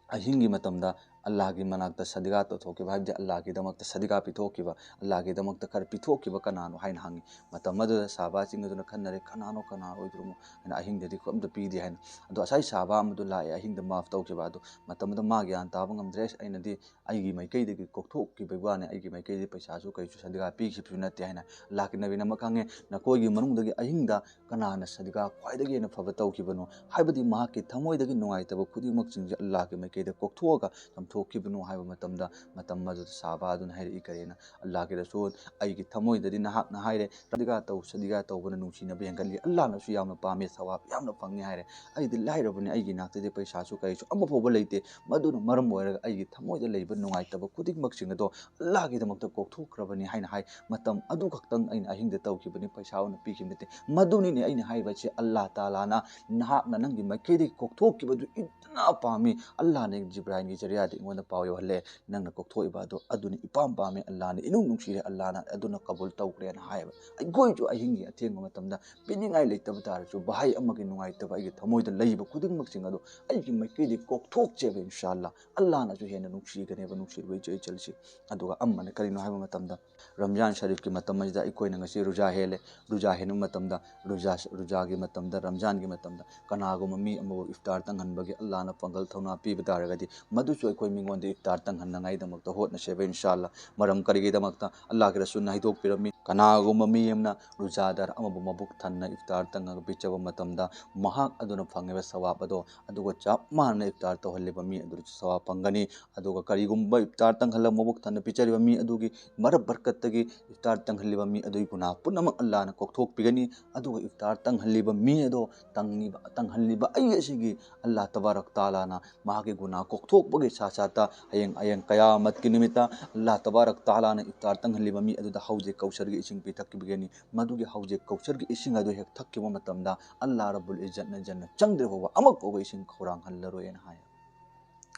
ꯑꯍꯤꯡꯒꯤ ꯃꯇꯝꯗ ꯑꯜꯂꯥꯍꯀꯤ ꯃꯅꯥꯛꯇ ꯁꯗꯒꯥ ꯇꯧꯊꯣꯛꯈꯤꯕ, ꯍꯥꯏꯕꯗꯤ ꯑꯜꯂꯥꯍꯀꯤꯗꯃꯛꯇ ꯁꯗꯒꯥ ꯄꯤꯊꯣꯛꯈꯤꯕ, ꯑꯜꯂꯥꯍꯀꯤꯗꯃꯛꯇ ꯈꯔ ꯄꯤꯊꯣꯛꯈꯤꯕ ꯀꯅꯥꯅꯣ?" ꯍꯥꯏꯅ ꯍꯪꯉꯤ꯫ ꯃꯇꯝ ꯑꯗꯨꯗ ꯁꯍꯥꯕꯥꯁꯤꯡ ꯑꯗꯨꯅ ꯈꯟꯅꯔꯦ, "ꯀꯅꯥꯅꯣ, ꯀꯅꯥ ꯑꯣꯏꯗꯣꯏꯅꯣ?" ꯍꯥꯏꯅ, "ꯑꯍꯤꯡꯗꯗꯤ ꯑꯝꯇ ꯄꯤꯗꯦ" ꯍꯥꯏꯅ꯫ ꯑꯗꯣ ꯉꯁꯥꯏ ꯁꯍꯥꯕꯥ ꯑꯃꯗꯨ ꯂꯥꯛꯑꯦ ꯑꯍꯤꯡꯗ ꯃꯥꯐ ꯇꯧꯈꯤꯕ꯫ ꯑꯗꯣ ꯃꯇꯝ ꯑꯗꯨꯗ ꯃꯥ ꯒ꯭ꯌꯥꯟ ꯇꯥꯕ ꯉꯝꯗ꯭ꯔꯦ, "ꯑꯩꯅꯗꯤ ꯑꯩꯒꯤ ꯃꯥꯏꯀꯩꯗꯒꯤ ꯀꯣꯛꯊꯣꯛꯈꯤꯕꯒꯤ ꯋꯥꯅꯤ, ꯑꯩꯒꯤ ꯃꯥꯏꯀꯩꯗꯒꯤ ꯄꯩꯁꯥꯁꯨ ꯀꯩꯁꯨ ꯁꯗꯒꯥ ꯄꯤꯈꯤꯕꯁꯨ ꯅꯠꯇꯦ" ꯍꯥꯏꯅ꯫ ꯑꯜꯂꯥꯍꯀꯤ ꯅꯕꯤꯅ ꯑꯃꯨꯛ ꯍꯪꯉꯦ, "ꯅꯈꯣꯏꯒꯤ ꯃꯅꯨꯡꯗꯒꯤ ꯑꯍꯤꯡꯗ ꯀꯅꯥꯅ ꯁꯗꯒꯥ ꯈ꯭ꯋꯥꯏꯗꯒꯤ ꯍꯦꯟꯅ ꯐꯕ ꯇꯧꯈꯤꯕꯅꯣ? ꯍꯥꯏꯕꯗꯤ ꯃꯍꯥꯛꯀꯤ ꯊꯃꯣꯏꯗꯒꯤ ꯅꯨꯡꯉꯥꯏꯇꯕ ꯈꯨꯗꯤꯡꯃꯛꯁꯤꯡꯁꯦ ꯑꯜꯂꯥꯍꯀꯤ ꯃꯥꯏꯀꯩꯗ ꯀꯣꯛꯊꯣꯛꯑꯒ ꯆꯥꯝꯊꯣꯛꯈꯤꯕꯅꯣ?" ꯍꯥꯏꯕ ꯃꯇꯝꯗ, ꯃꯇꯝ ꯑꯗꯨꯗ ꯁꯍꯥꯕꯥ ꯑꯗꯨꯅ ꯍꯥꯏꯔꯛꯏ, ꯀꯔꯤꯅ, "ꯑꯜꯂꯥꯍꯀꯤ ꯔꯁꯨꯜ, ꯑꯩꯒꯤ ꯊꯃꯣꯏꯗꯗꯤ ꯅꯍꯥꯛꯅ ꯍꯥꯏꯔꯦ, ꯁꯗꯒꯥ ꯇꯧ, ꯁꯗꯒꯥ ꯇꯧꯕꯅ ꯅꯨꯡꯁꯤꯅꯕ ꯍꯦꯟꯒꯠꯂꯤ, ꯑꯜꯂꯥꯍꯅꯁꯨ ꯌꯥꯝꯅ ꯄꯥꯝꯃꯦ, ꯁꯋꯥꯕ ꯌꯥꯝꯅ ꯐꯪꯉꯤ ꯍꯥꯏꯔꯦ꯫ ꯑꯩꯗꯤ ꯂꯥꯏꯔꯕꯅꯤ, ꯑꯩꯒꯤ ꯏꯅꯥꯛꯇꯗꯤ ꯄꯩꯁꯥꯁꯨ ꯀꯔꯤꯁꯨ ꯑꯃꯐꯥꯎꯕ ꯂꯩꯇꯦ, ꯃꯗꯨꯅ ꯃꯔꯝ ꯑꯣꯏꯔꯒ ꯑꯩꯒꯤ ꯊꯃꯣꯏꯗ ꯂꯩꯕ ꯅꯨꯡꯉꯥꯏꯇꯕ ꯈꯨꯗꯤꯡꯃꯛꯁꯤꯡ ꯑꯗꯣ ꯑꯜꯂꯥꯍꯀꯤꯗꯃꯛꯇ ꯀꯣꯛꯊꯣꯛꯈ꯭ꯔꯕꯅꯤ" ꯍꯥꯏꯅ ꯍꯥꯏ꯫ ꯃꯇꯝ ꯑꯗꯨ ꯈꯛꯇꯪ ꯑꯩꯅ ꯑꯍꯤꯡꯗ ꯇꯧꯈꯤꯕꯅꯤ, ꯄꯩꯁꯥ ꯑꯣꯏꯅ ꯄꯤꯈꯤꯕ ꯅꯠꯇꯦ꯫ ꯃꯗꯨꯅꯤꯅꯦ ꯑꯩꯅ ꯍꯥꯏꯕꯁꯦ, ꯑꯜꯂꯥꯍ ꯇꯥꯂꯥꯅ ꯅꯍꯥꯛꯅ ꯅꯪꯒꯤ ꯃꯥꯏꯀꯩꯗꯒꯤ ꯀꯣꯛꯊꯣꯛꯈꯤꯕꯗꯨ ꯏꯟꯇꯅ ꯄꯥꯝꯃꯤ, ꯑꯜꯂꯥꯍꯅ ꯖꯤꯕ꯭ꯔꯥꯏꯜꯒꯤ ꯖꯔꯤꯌꯥꯗ ꯑꯩꯉꯣꯟꯗ ꯄꯥꯎ ꯌꯧꯍꯜꯂꯦ, ꯅꯪꯅ ꯀꯣꯛꯊꯣꯛꯏꯕ ꯑꯗꯣ ꯑꯗꯨꯅ ꯏꯄꯥꯝ ꯄꯥꯝꯃꯦ, ꯑꯜꯂꯥꯅ ꯏꯅꯨꯡ ꯅꯨꯡꯁꯤꯔꯦ, ꯑꯜꯂꯥꯅ ꯑꯗꯨꯅ ꯀꯕꯨꯜ ꯇꯧꯈ꯭ꯔꯦꯅ ꯍꯥꯏꯌꯦꯕ꯫ ꯑꯩꯈꯣꯏꯁꯨ ꯑꯍꯤꯡꯒꯤ ꯑꯊꯦꯡꯕ ꯃꯇꯝꯗ ꯄꯤꯅꯤꯡꯉꯥꯏ ꯂꯩꯇꯕ ꯇꯥꯔꯁꯨ, ꯚꯥꯏ ꯑꯃꯒꯤ ꯅꯨꯡꯉꯥꯏꯇꯕ ꯑꯩꯒꯤ ꯊꯃꯣꯏꯗ ꯂꯩꯕ ꯈꯨꯗꯤꯡꯃꯛꯁꯤꯡ ꯑꯗꯣ ꯑꯩꯒꯤ ꯃꯥꯏꯀꯩꯗꯒꯤ ꯀꯣꯛꯊꯣꯛꯆꯦꯕ, ꯏꯟꯁꯥ ꯑꯜꯂꯥ꯫ ꯑꯜꯂꯥꯅꯁꯨ ꯍꯦꯟꯅ ꯅꯨꯡꯁꯤꯒꯅꯦꯕ, ꯅꯨꯡꯁꯤꯔꯨꯕ ꯏꯆꯜ ꯏꯆꯜꯁꯤ꯫ ꯑꯗꯨꯒ ꯑꯃꯅ ꯀꯔꯤꯅꯣ ꯍꯥꯏꯕ ꯃꯇꯝꯗ, ꯔꯝꯖꯥꯟ ꯁꯔꯤꯐꯀꯤ ꯃꯇꯝ ꯑꯁꯤꯗ ꯑꯩꯈꯣꯏꯅ ꯉꯁꯤ ꯔꯨꯖꯥ ꯍꯦꯜꯂꯦ꯫ ꯔꯨꯖꯥ ꯍꯦꯟꯕ ꯃꯇꯝꯗ, ꯔꯨꯖꯥ, ꯔꯨꯖꯥꯒꯤ ꯃꯇꯝꯗ, ꯔꯝꯖꯥꯟꯒꯤ ꯃꯇꯝꯗ ꯀꯅꯥꯒꯨꯝꯕ ꯃꯤ ꯑꯃꯕꯨ ꯏꯐꯇꯥꯔ ꯇꯪꯍꯟꯕꯒꯤ ꯑꯜꯂꯥꯅ ꯄꯥꯡꯒꯜ ꯊꯧꯅꯥ ꯄꯤꯕ ꯇꯥꯔꯒꯗꯤ, ꯃꯗꯨꯁꯨ ꯑꯩꯈꯣꯏ ꯃꯤꯉꯣꯟꯗ ꯏꯐꯇꯥꯔ ꯇꯪꯍꯟꯅꯉꯥꯏꯗꯃꯛꯇ ꯍꯣꯠꯅꯁꯦꯕ, ꯏꯟꯁꯥ ꯑꯜꯂꯥ꯫ ꯃꯔꯝ ꯀꯔꯤꯒꯤꯗꯃꯛꯇ? ꯑꯜꯂꯥꯍꯒꯤ ꯔꯁꯨꯜꯅ ꯍꯥꯏꯗꯣꯛꯄꯤꯔꯝꯃꯤ, ꯀꯅꯥꯒꯨꯝꯕ ꯃꯤ ꯑꯃꯅ ꯔꯨꯖꯥꯗꯥꯔ ꯑꯃꯕꯨ ꯃꯕꯨꯛ ꯊꯟꯅ ꯏꯐꯇꯥꯔ ꯇꯪꯉꯒ ꯄꯤꯖꯕ ꯃꯇꯝꯗ, ꯃꯍꯥꯛ ꯑꯗꯨꯅ ꯐꯪꯉꯤꯕ ꯁꯋꯥꯕ ꯑꯗꯣ, ꯑꯗꯨꯒ ꯆꯞ ꯃꯥꯟꯅꯅ ꯏꯐꯇꯥꯔ ꯇꯧꯍꯜꯂꯤꯕ ꯃꯤ ꯑꯗꯨꯗꯁꯨ ꯁꯋꯥꯕ ꯐꯪꯒꯅꯤ꯫ ꯑꯗꯨꯒ ꯀꯔꯤꯒꯨꯝꯕ ꯏꯐꯇꯥꯔ ꯇꯪꯍꯜꯂꯒ ꯃꯕꯨꯛ ꯊꯟꯅ ꯄꯤꯖꯔꯤꯕ ꯃꯤ ꯑꯗꯨꯒꯤ ꯃꯔꯛ ꯕꯔꯀꯠꯇꯒꯤ ꯏꯐꯇꯥꯔ ꯇꯪꯍꯜꯂꯤꯕ ꯃꯤ ꯑꯗꯨꯒꯤ ꯒꯨꯅꯥ ꯄꯨꯝꯅꯃꯛ ꯑꯜꯂꯥꯍꯅ ꯀꯣꯛꯊꯣꯛꯄꯤꯒꯅꯤ꯫ ꯑꯗꯨꯒ ꯏꯐꯇꯥꯔ ꯇꯪꯍꯜꯂꯤꯕ ꯃꯤ ꯑꯗꯣ, ꯇꯪꯉꯤꯕ, ꯇꯪꯍꯜꯂꯤꯕ ꯑꯩ ꯑꯁꯤꯒꯤ ꯑꯜꯂꯥꯍ ꯇꯕꯥꯔꯛ ꯇꯥꯂꯥꯅ ꯃꯍꯥꯛꯀꯤ ꯒꯨꯅꯥ ꯀꯣꯛꯊꯣꯛꯄꯒꯤ ꯁꯥ ꯁꯥꯇ ꯍꯌꯦꯡ, ꯍꯌꯦꯡ ꯀꯌꯥꯃꯠꯀꯤ ꯅꯨꯃꯤꯠꯇ ꯑꯜꯂꯥꯍ ꯇꯕꯥꯔꯛ ꯇꯥꯂꯥꯅ ꯏꯐꯇꯥꯔ ꯇꯪꯍꯜꯂꯤꯕ ꯃꯤ ꯑꯗꯨꯗ ꯍꯧꯖꯤꯛ ꯀꯧꯁꯔꯒꯤ ꯏꯁꯤꯡ ꯄꯤꯊꯛꯈꯤꯕꯒꯅꯤ꯫ ꯃꯗꯨꯒꯤ ꯍꯧꯖꯤꯛ ꯀꯧꯁꯔꯒꯤ ꯏꯁꯤꯡ ꯑꯗꯨ ꯍꯦꯛ ꯊꯛꯈꯤꯕ ꯃꯇꯝꯗ ꯑꯜꯂꯥꯍ ꯔꯕꯨꯜ ꯏꯖꯠꯅ ꯖꯟꯅ ꯆꯪꯗ꯭ꯔꯤꯕ ꯐꯥꯎꯕ ꯑꯃꯨꯛ ꯐꯥꯎꯕ ꯏꯁꯤꯡ ꯈꯧꯔꯥꯡꯍꯜꯂꯔꯣꯏꯅ ꯍꯥꯏ꯫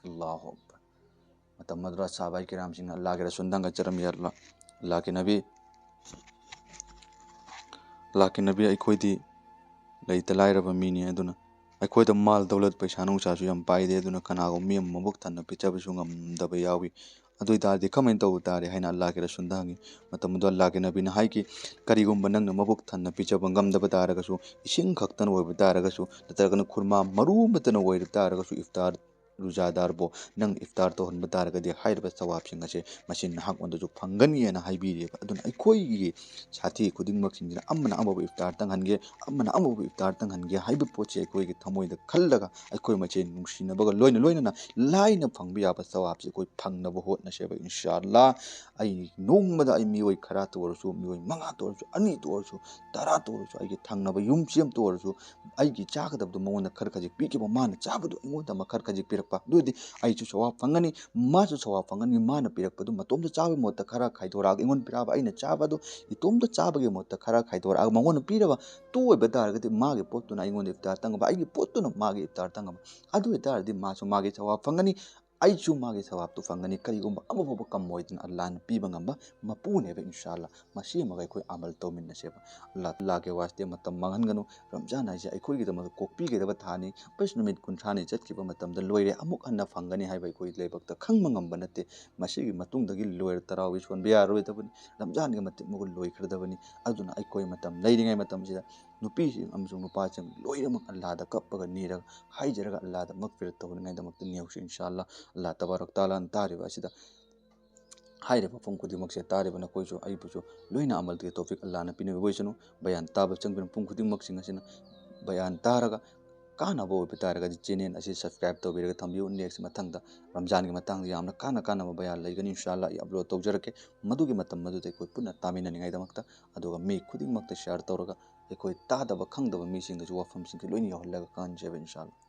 ꯑꯜꯂꯥꯍꯨ ꯑꯛꯕꯔ꯫ ꯃꯇꯝ ꯑꯗꯨꯗ ꯁꯍꯥꯕꯥꯏ ꯀꯤꯔꯥꯝꯁꯤꯡꯅ ꯑꯜꯂꯥꯍꯒꯤ ꯔꯁꯨꯜꯗ ꯍꯪꯒꯠꯆꯔꯝꯃꯤ, "ꯌꯥ ꯑꯜꯂꯥꯍ, ꯑꯜꯂꯥꯍꯒꯤ ꯅꯕꯤ, ꯑꯜꯂꯥꯍꯒꯤ ꯅꯕꯤ, ꯑꯩꯈꯣꯏꯗꯤ ꯂꯩꯇ ꯂꯥꯏꯔꯕ ꯃꯤꯅꯤ, ꯑꯗꯨꯅ ꯑꯩꯈꯣꯏꯗ ꯃꯥꯜ ꯗꯧꯂꯠ, ꯄꯩꯁꯥ ꯅꯨꯡꯁꯥꯁꯨ ꯌꯥꯝ ꯄꯥꯏꯗꯦ, ꯑꯗꯨꯅ ꯀꯅꯥꯒꯨꯝꯕ ꯃꯤ ꯑꯃ ꯃꯕꯨꯛ ꯊꯟꯅ ꯄꯤꯖꯕꯁꯨ ꯉꯝꯗꯕ ꯌꯥꯎꯏ꯫ ꯑꯗꯨ ꯑꯣꯏꯇꯥꯔꯗꯤ ꯀꯃꯥꯏꯅ ꯇꯧꯕ ꯇꯥꯔꯦ?" ꯍꯥꯏꯅ ꯑꯜꯂꯥꯍꯒꯤ ꯔꯁꯨꯜꯗ ꯍꯪꯉꯤ꯫ ꯃꯇꯝ ꯑꯗꯨꯗ ꯑꯜꯂꯥꯍꯒꯤ ꯅꯕꯤꯅ ꯍꯥꯏꯈꯤ, "ꯀꯔꯤꯒꯨꯝꯕ ꯅꯪꯅ ꯃꯕꯨꯛ ꯊꯟꯅ ꯄꯤꯖꯕ ꯉꯝꯗꯕ ꯇꯥꯔꯒꯁꯨ, ꯏꯁꯤꯡ ꯈꯛꯇꯅ ꯑꯣꯏꯕ ꯇꯥꯔꯒꯁꯨ, ꯅꯠꯇ꯭ꯔꯒꯅ ꯈꯨꯔꯃꯥ ꯃꯔꯨ ꯑꯃꯠꯇꯅ ꯑꯣꯏꯔ ꯇꯥꯔꯒꯁꯨ, ꯏꯐꯇꯥꯔ ꯔꯨꯖꯥꯗꯥꯔꯕꯨ ꯅꯪ ꯏꯐꯇꯥꯔ ꯇꯧꯍꯟꯕ ꯇꯥꯔꯒꯗꯤ ꯍꯥꯏꯔꯤꯕ ꯁꯋꯥꯕꯁꯤꯡ ꯑꯁꯦ ꯃꯁꯤ ꯅꯍꯥꯛꯉꯣꯟꯗꯁꯨ ꯐꯪꯒꯅꯤ" ꯍꯥꯏꯅ ꯍꯥꯏꯕꯤꯔꯤꯑꯕ꯫ ꯑꯗꯨꯅ ꯑꯩꯈꯣꯏꯒꯤ ꯁꯥꯊꯤ ꯈꯨꯗꯤꯡꯃꯛꯁꯤꯡꯁꯤꯅ ꯑꯃꯅ ꯑꯃꯕꯨ ꯏꯐꯇꯥꯔ ꯇꯪꯍꯟꯒꯦ, ꯑꯃꯅ ꯑꯃꯕꯨ ꯏꯐꯇꯥꯔ ꯇꯪꯍꯟꯒꯦ ꯍꯥꯏꯕ ꯄꯣꯠꯁꯦ ꯑꯩꯈꯣꯏꯒꯤ ꯊꯃꯣꯏꯗ ꯈꯜꯂꯒ ꯑꯩꯈꯣꯏ ꯃꯁꯦꯟ ꯅꯨꯡꯁꯤꯅꯕꯒ ꯂꯣꯏꯅ ꯂꯣꯏꯅꯅ ꯂꯥꯏꯅ ꯐꯪꯕ ꯌꯥꯕ ꯁꯋꯥꯕꯁꯦ ꯑꯩꯈꯣꯏ ꯐꯪꯅꯕ ꯍꯣꯠꯅꯁꯦꯕ, ꯏꯟꯁꯥ ꯑꯜꯂꯥ꯫ ꯑꯩ ꯅꯣꯡꯃꯗ ꯑꯩ ꯃꯤꯑꯣꯏ ꯈꯔꯇ ꯑꯣꯏꯔꯁꯨ, ꯃꯤꯑꯣꯏ ꯃꯉꯥꯇ ꯑꯣꯏꯔꯁꯨ, ꯑꯅꯤꯇ ꯑꯣꯏꯔꯁꯨ, ꯇꯔꯥꯇ ꯑꯣꯏꯔꯁꯨ, ꯑꯩꯒꯤ ꯊꯪꯅꯕ ꯌꯨꯝꯁꯤ ꯑꯃꯇ ꯑꯣꯏꯔꯁꯨ, ꯑꯩꯒꯤ ꯆꯥꯒꯗꯕꯗꯣ ꯃꯉꯣꯟꯗ ꯈꯔ ꯈꯖꯤꯛ ꯄꯤꯈꯤꯕ, ꯃꯥꯅ ꯆꯥꯕꯗꯣ ꯑꯩꯉꯣꯟꯗ ꯑꯃ ꯈꯔ ꯈꯖꯤꯛ ꯄꯤꯔꯛꯄ, ꯑꯗꯨ ꯑꯣꯏꯔꯗꯤ ꯑꯩꯁꯨ ꯁꯋꯥꯕ ꯐꯪꯒꯅꯤ, ꯃꯥꯁꯨ ꯁꯋꯥꯕ ꯐꯪꯒꯅꯤ꯫ ꯃꯥꯅ ꯄꯤꯔꯛꯄꯗꯨ ꯃꯇꯣꯝꯇ ꯆꯥꯕꯒꯤ ꯃꯍꯨꯠꯇ ꯈꯔ ꯈꯥꯏꯗꯣꯔꯛꯑꯒ, ꯑꯩꯉꯣꯟꯗ ꯄꯤꯔꯛꯑꯕ ꯑꯩꯅ ꯆꯥꯕꯗꯨ ꯏꯇꯣꯝꯇ ꯆꯥꯕꯒꯤ ꯃꯍꯨꯠꯇ ꯈꯔ ꯈꯥꯏꯗꯣꯔꯛꯑꯒ ꯃꯉꯣꯟꯗ ꯄꯤꯔꯕ, ꯇꯨ ꯑꯣꯏꯕ ꯇꯥꯔꯒꯗꯤ ꯃꯥꯒꯤ ꯄꯣꯠꯇꯨꯅ ꯑꯩꯉꯣꯟꯗ ꯏꯐꯇꯥꯔ ꯇꯪꯉꯕ, ꯑꯩꯒꯤ ꯄꯣꯠꯇꯨꯅ ꯃꯥꯒꯤ ꯏꯐꯇꯥꯔ ꯇꯪꯉꯕ, ꯑꯗꯨ ꯑꯣꯏꯇꯥꯔꯗꯤ ꯃꯥꯁꯨ ꯃꯥꯒꯤ ꯁꯋꯥꯕ ꯐꯪꯒꯅꯤ꯫ ꯑꯩꯁꯨ ꯃꯥꯒꯤ ꯁꯋꯥꯕꯇꯨ ꯐꯪꯒꯅꯤ꯫ ꯀꯔꯤꯒꯨꯝꯕ ꯑꯃꯐꯥꯎꯕ ꯀꯝꯃꯣꯏꯗꯅ ꯑꯜꯂꯥꯍꯅ ꯄꯤꯕ ꯉꯝꯕ ꯃꯄꯨꯅꯦꯕ, ꯏꯟꯁꯥ ꯑꯜꯂꯥꯍ꯫ ꯃꯁꯤ ꯑꯃꯒ ꯑꯩꯈꯣꯏ ꯑꯃꯜ ꯇꯧꯃꯤꯟꯅꯁꯦꯕ꯫ ꯑꯜꯂꯥꯍ, ꯑꯜꯂꯥꯍꯒꯤ ꯋꯥꯁꯇꯦ ꯃꯇꯝ ꯃꯥꯡꯍꯟꯒꯅꯨ꯫ ꯔꯝꯖꯥꯟ ꯍꯥꯏꯁꯦ ꯑꯩꯈꯣꯏꯒꯤꯗꯃꯛꯇ ꯀꯣꯛꯄꯤꯒꯗꯕ ꯊꯥꯅꯤ꯫ ꯕꯁ ꯅꯨꯃꯤꯠ ꯀꯨꯟꯊ꯭ꯔꯥꯅꯤ ꯆꯠꯈꯤꯕ ꯃꯇꯝꯗ ꯂꯣꯏꯔꯦ, ꯑꯃꯨꯛ ꯍꯟꯅ ꯐꯪꯒꯅꯤ ꯍꯥꯏꯕ ꯑꯩꯈꯣꯏ ꯂꯥꯏꯕꯛꯇ ꯈꯪꯕ ꯉꯝꯕ ꯅꯠꯇꯦ꯫ ꯃꯁꯤꯒꯤ ꯃꯇꯨꯡꯗꯒꯤ ꯂꯣꯏꯔ ꯇꯔꯥꯋꯤ ꯁꯣꯟꯕ ꯌꯥꯔꯔꯣꯏꯗꯕꯅꯤ꯫ ꯔꯝꯖꯥꯟꯒꯤ ꯃꯇꯤꯛ ꯃꯒꯨꯟ ꯂꯣꯏꯈ꯭ꯔꯗꯕꯅꯤ꯫ ꯑꯗꯨꯅ ꯑꯩꯈꯣꯏ ꯃꯇꯝ ꯂꯩꯔꯤꯉꯩ ꯃꯇꯝꯁꯤꯗ ꯅꯨꯄꯤꯁꯤꯡ ꯑꯃꯁꯨꯡ ꯅꯨꯄꯥꯁꯤꯡ ꯂꯣꯏꯅꯃꯛ ꯑꯜꯂꯥꯍꯗ ꯀꯞꯄꯒ ꯅꯤꯔꯒ ꯍꯥꯏꯖꯔꯒ ꯑꯜꯂꯥꯍꯗ ꯃꯒꯐꯤꯔꯠ ꯇꯧꯅꯉꯥꯏꯗꯃꯛꯇ ꯅꯤꯌꯧꯁꯤ, ꯏꯟꯁꯥ ꯑꯜꯂꯥꯍ꯫ ꯑꯜꯂꯥꯍ ꯇꯕꯥꯔꯛ ꯇꯥꯂꯥꯅ ꯇꯥꯔꯤꯕ ꯑꯁꯤꯗ ꯍꯥꯏꯔꯤꯕ ꯃꯐꯝ ꯈꯨꯗꯤꯡꯃꯛꯁꯦ ꯇꯥꯔꯤꯕ ꯅꯈꯣꯏꯁꯨ ꯑꯩꯕꯨꯁꯨ ꯂꯣꯏꯅ ꯑꯃꯜꯒꯤ ꯇꯧꯐꯤꯛ ꯑꯜꯂꯥꯍꯅ ꯄꯤꯅꯕꯤꯕ ꯑꯣꯏꯁꯅꯨ꯫ ꯕꯌꯥꯟ ꯇꯥꯕ ꯆꯪꯕꯤꯔꯤꯕ ꯃꯐꯝ ꯈꯨꯗꯤꯡꯃꯛꯁꯤꯡ ꯑꯁꯤꯅ ꯕꯌꯥꯟ ꯇꯥꯔꯒ ꯀꯥꯟꯅꯕ ꯑꯣꯏꯕ ꯇꯥꯔꯒꯗꯤ ꯆꯦꯅꯦꯜ ꯑꯁꯤ ꯁꯕꯁꯀ꯭ꯔꯥꯏꯕ ꯇꯧꯕꯤꯔꯒ ꯊꯝꯕꯤꯌꯨ꯫ ꯅꯦꯛꯁ ꯃꯊꯪꯗ ꯔꯝꯖꯥꯟꯒꯤ ꯃꯇꯥꯡꯗ ꯌꯥꯝꯅ ꯀꯥꯟꯅ ꯀꯥꯟꯅꯕ ꯕꯌꯥꯟ ꯂꯩꯒꯅꯤ, ꯏꯟꯁꯥ ꯑꯜꯂꯥꯍ ꯑꯩ ꯑꯞꯂꯣꯗ ꯇꯧꯖꯔꯛꯀꯦ꯫ ꯃꯗꯨꯒꯤ ꯃꯇꯝ ꯃꯗꯨꯗ ꯑꯩꯈꯣꯏ ꯄꯨꯟꯅ ꯇꯥꯃꯤꯟꯅꯅꯤꯡꯉꯥꯏꯗꯃꯛꯇ꯫ ꯑꯗꯨꯒ ꯃꯤ ꯈꯨꯗꯤꯡꯃꯛꯇ ꯁꯤꯌꯥꯔ ꯇꯧꯔꯒ ꯑꯩꯈꯣꯏ ꯇꯥꯗꯕ ꯈꯪꯗꯕ ꯃꯤꯁꯤꯡꯗꯁꯨ ꯋꯥꯐꯝꯁꯤꯡꯁꯦ ꯂꯣꯏꯅ ꯌꯧꯍꯜꯂꯒ ꯀꯥꯟꯅꯖꯕ, ꯏꯟꯁꯥ ꯑꯜꯂꯥꯍ꯫